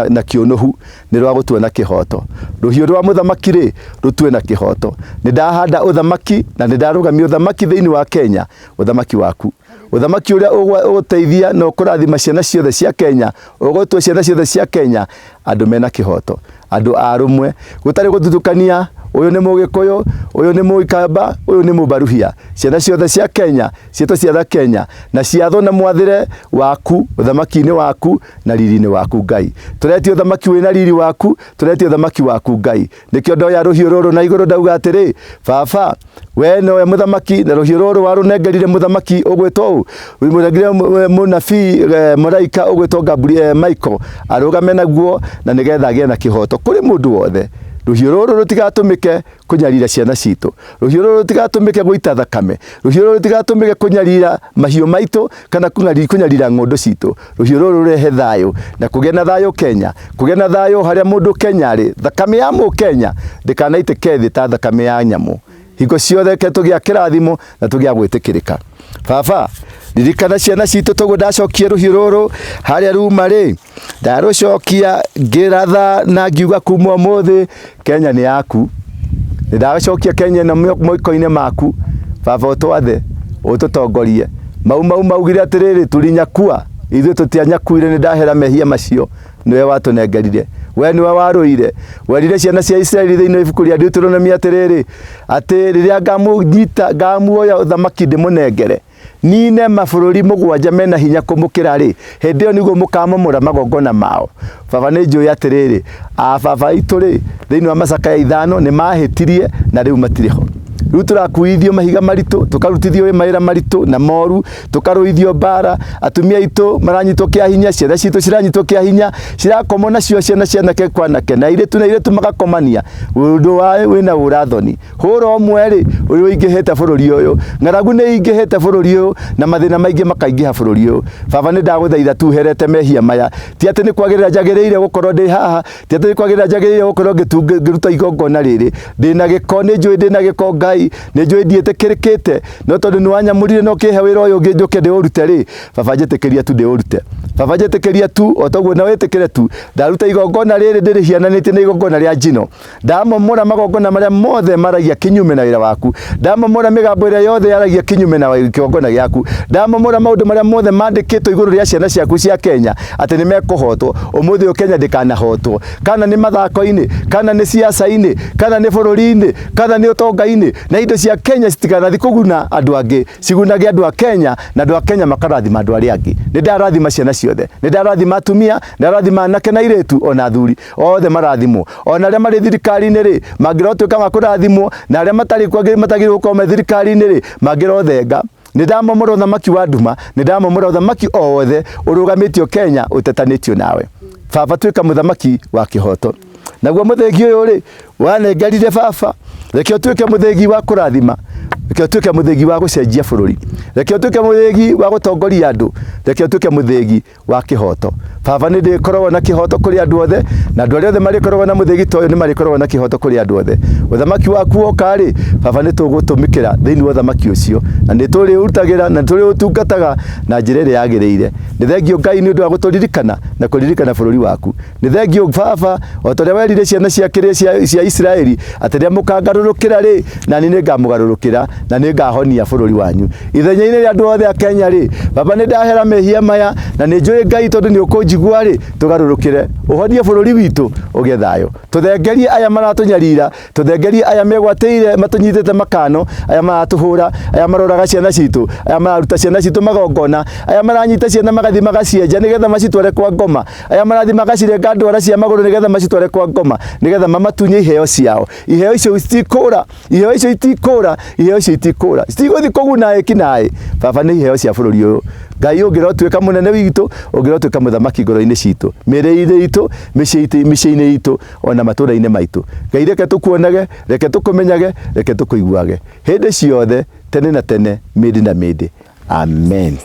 na kĩũnũhu, nĩ rwa gũtua na kĩhoto. Rũhiũ rwa mũthamaki rĩ, rũtue na kĩhoto. Nĩ ndahanda ũthamaki na nĩ ndarũgamia ũthamaki thĩinĩ wa Kenya, ũthamaki waku. Ũthamaki ũrĩa ũgũteithia na ũkũrathima ciana ciothe cia Kenya, ũgũtua ciana ciothe cia Kenya andũ mena kĩhoto, andũ a rũmwe, gũtarĩ gũthutũkania Ũyũ nĩ Mũgĩkũyũ, ũyũ nĩ Mũikamba, ũyũ nĩ Mũbaruhia. Ciana ciothe cia Kenya ciĩtwo ciana Kenya na ciathwo na mwathĩre waku, ũthamaki-inĩ waku na riri-inĩ waku Ngai. Tũretio ũthamaki wĩna riri waku, tũretio ũthamaki waku Ngai. Nĩkĩo ndoya rũhiũ rũrũ na igũrũ ndauga atĩrĩ, Baba, we nowe mũthamaki na rũhiũ rũrũ warũnengerire mũthamaki ũgwĩtwo ũ mũnengerire mũnabii mũraika ũgwĩtwo Gabriel Michael arũgame naguo na nĩgetha agĩe na kĩhoto kũrĩ mũndũ wothe. Rũhiũ rũrũ rũtigatũmĩke kũnyarira ciana citũ, rũhiũ rũrũ rũtigatũmĩke gũita thakame, rũhiũ rũrũ rũtigatũmĩke kũnyarira mahiũ maitũ kana kũnyarira ng'ũndũ citũ. Rũhiũ rũrũ rũrehe thayũ na kũgĩe na thayũ Kenya, kũgĩe na thayũ harĩa mũndũ Kenya arĩ. Thakame ya mũkenya ndĩkanaitĩke thĩ ta thakame ya nyamũ. Hingo ciothe reke tũgĩa kĩrathimo na tũgĩa gwĩtĩkĩrĩka. Baba, ririkana ciana citũ toguo ndacokia rũhiũ rũrũ harĩa ruma rĩ, ndarũcokia ngĩratha na ngiuga kuma ũmũthĩ Kenya nĩ yaku. Nĩ ndacokia Kenya ĩno moko-inĩ maku. Baba ũtwathe, ũtũtongorie. Mau Mau maugire atĩrĩrĩ, tulinyakua, ithuĩ tũtianyakuire, nĩ ndahera mehia macio, nĩwe watũnengerire. We nĩwe warũire. Werire ciana cia Isiraeli thĩinĩ wa ibuku rĩa Deuteronomy atĩrĩrĩ, atĩ rĩrĩa ngamũnyita, ngamuoya ũthamaki ndĩmũnengere, nine mabũrũri mũgwanja mena hinya kũmũkĩra rĩ, hĩndĩ ĩyo nĩguo mũkamomora magongona mao. Baba nĩ njũĩ atĩrĩrĩ, a baba aitũ rĩ, thĩinĩ wa macakaya ithano nĩ mahĩtirie na rĩu matirĩ ho. Rĩu tũrakuithio mahiga maritũ, tũkarutithio mawĩra maritũ na moru, tũkarũithio mbara, atumia aitũ maranyitwo kĩa hinya, ciana citũ ciranyitwo kĩa hinya, cirakomwo nacio ciana cia anake kwa anake, na airĩtu na airĩtu magakomania, ũndũ wa wĩna ũra thoni. Hũra ũmwe rĩ, ũrĩa ũingĩhĩte bũrũri ũyũ, ng'aragu nĩ ĩingĩhĩte bũrũri ũyũ, na mathĩna maingĩ makaingĩha bũrũri ũyũ. Baba nĩ ndagũthaitha tuherete mehia maya, ti atĩ nĩ kwagĩrĩra njagĩrĩire gũkorwo ndĩ haha, ti atĩ nĩ kwagĩrĩra njagĩrĩire gũkorwo ngĩruta igongona rĩrĩ, ndĩna gĩko, nĩ njũĩ ndĩna gĩko Ngai, nĩ njũĩ ndiĩtĩkĩrĩkĩte, no tondũ nĩ wanyamũrire na ũkĩhe wĩra ũyũ ũngĩ njũke ndĩũrute rĩ, Baba njĩtĩkĩria tu ndĩũrute. Baba njĩtĩkĩria tu, o toguo na wĩtĩkĩre tu, ndaruta igongona rĩrĩ ndĩrĩhiananĩtie na igongona rĩa njino. Ndamomora magongona marĩa mothe maragia kinyume na wĩra waku. Ndamomora mĩgambo ĩrĩa yothe yaragia kinyume na kĩgongona gĩaku. Ndamomora maũndũ marĩa mothe mandĩkĩtwo igũrũ rĩa ciana ciaku cia Kenya atĩ nĩ mekũhotwo. Ũmũthĩ ũyũ Kenya ndĩkanahotwo. Kana nĩ mathako-inĩ, kana nĩ siasa-inĩ, kana nĩ bũrũri-inĩ, kana nĩ ũtonga-inĩ, na indo cia Kenya citikanathi kũguna andũ angĩ, cigunage andũ a Kenya, na andũ a Kenya makarathima andũ arĩa angĩ. Nĩ ndarathima ciana ciothe, nĩ ndarathima atumia, nĩ ndarathima anake na airĩtu ona athuri, othe marathimwo. Ona arĩa marĩ thirikari-inĩ rĩ, mangĩrotuĩka ma kũrathimwo, na arĩa matarĩ matagĩrĩirwo gũkorwo me thirikari-inĩ rĩ, mangĩrothenga. Nĩ ndamomora ũthamaki wa nduma, nĩ ndamomora ũthamaki o wothe ũrũgamĩtio Kenya ũtetanĩtio nawe. Baba tuĩka mũthamaki wa kĩhoto. Naguo mũthĩgi ũyũ rĩ, wanengerire baba, reke ũtuĩke mũthĩgi wa kũrathima, reke ũtuĩke mũthĩgi wa gũcenjia bũrũri, reke ũtuĩke mũthĩgi wa gũtongoria andũ, reke ũtuĩke mũthĩgi wa kĩhoto. Baba nĩ ndĩkoragwo na kĩhoto kũrĩ andũ othe, na andũ arĩa othe marĩkoragwo na mũthĩgi ta ũyũ nĩ marĩkoragwo na kĩhoto kũrĩ andũ othe. Ũthamaki waku woka rĩ, baba nĩ tũgũtũmĩkĩra thĩinĩ wa ũthamaki ũcio, na nĩ tũrĩũrutagĩra na nĩ tũrĩũtungataga na njĩra ĩrĩa yagĩrĩire. Nĩ thengiũ Ngai nĩ ũndũ wa gũtũririkana na kũririkana bũrũri waku. Nĩ thengiũ baba, o ta ũrĩa werire ciana cia kĩrĩa cia Isiraeli atĩ rĩrĩa mũkangarũrũkĩra rĩ, na niĩ nĩngamũgarũrũkĩra na nĩngahonia bũrũri wanyu. Ithenya-inĩ rĩa andũ othe a Kenya rĩ, baba nĩ ndahera mehia maya na nĩ njũĩ Ngai tondũ nĩ ũkũnjigua rĩ, tũgarũrũkĩre ũhonie bũrũri witũ ũgĩe thayũ. Tũthengerie aya maratũnyarira, tũthengerie aya megwatĩire matũnyitĩte makano, aya maratũhũra, aya maroraga ciana citũ, aya mararuta ciana citũ magongona, aya maranyita ciana magathiĩ magacienja nĩgetha macitware kwa ngoma, aya marathiĩ magacirenga ndwara cia magũrũ nĩgetha macitware kwa ngoma, nĩgetha mamatunye iheo ciao. Iheo icio itikũra, iheo icio itikũra, iheo icio itikũra, citigũthiĩ kũguna eki naĩ. Baba nĩ iheo cia bũrũri ũyũ. Ngai ũngĩrotuĩka mũnene witũ, ũngĩrotuĩka mũthamaki ngoro-inĩ citũ, mĩrĩ-inĩ itũ, mĩciĩ-inĩ itũ, ona matũũra-inĩ maitũ. Ngai reke tũkuonage, reke tũkũmenyage, reke tũkũiguage hĩndĩ ciothe, tene na tene, mĩndĩ na mĩndĩ. Amen.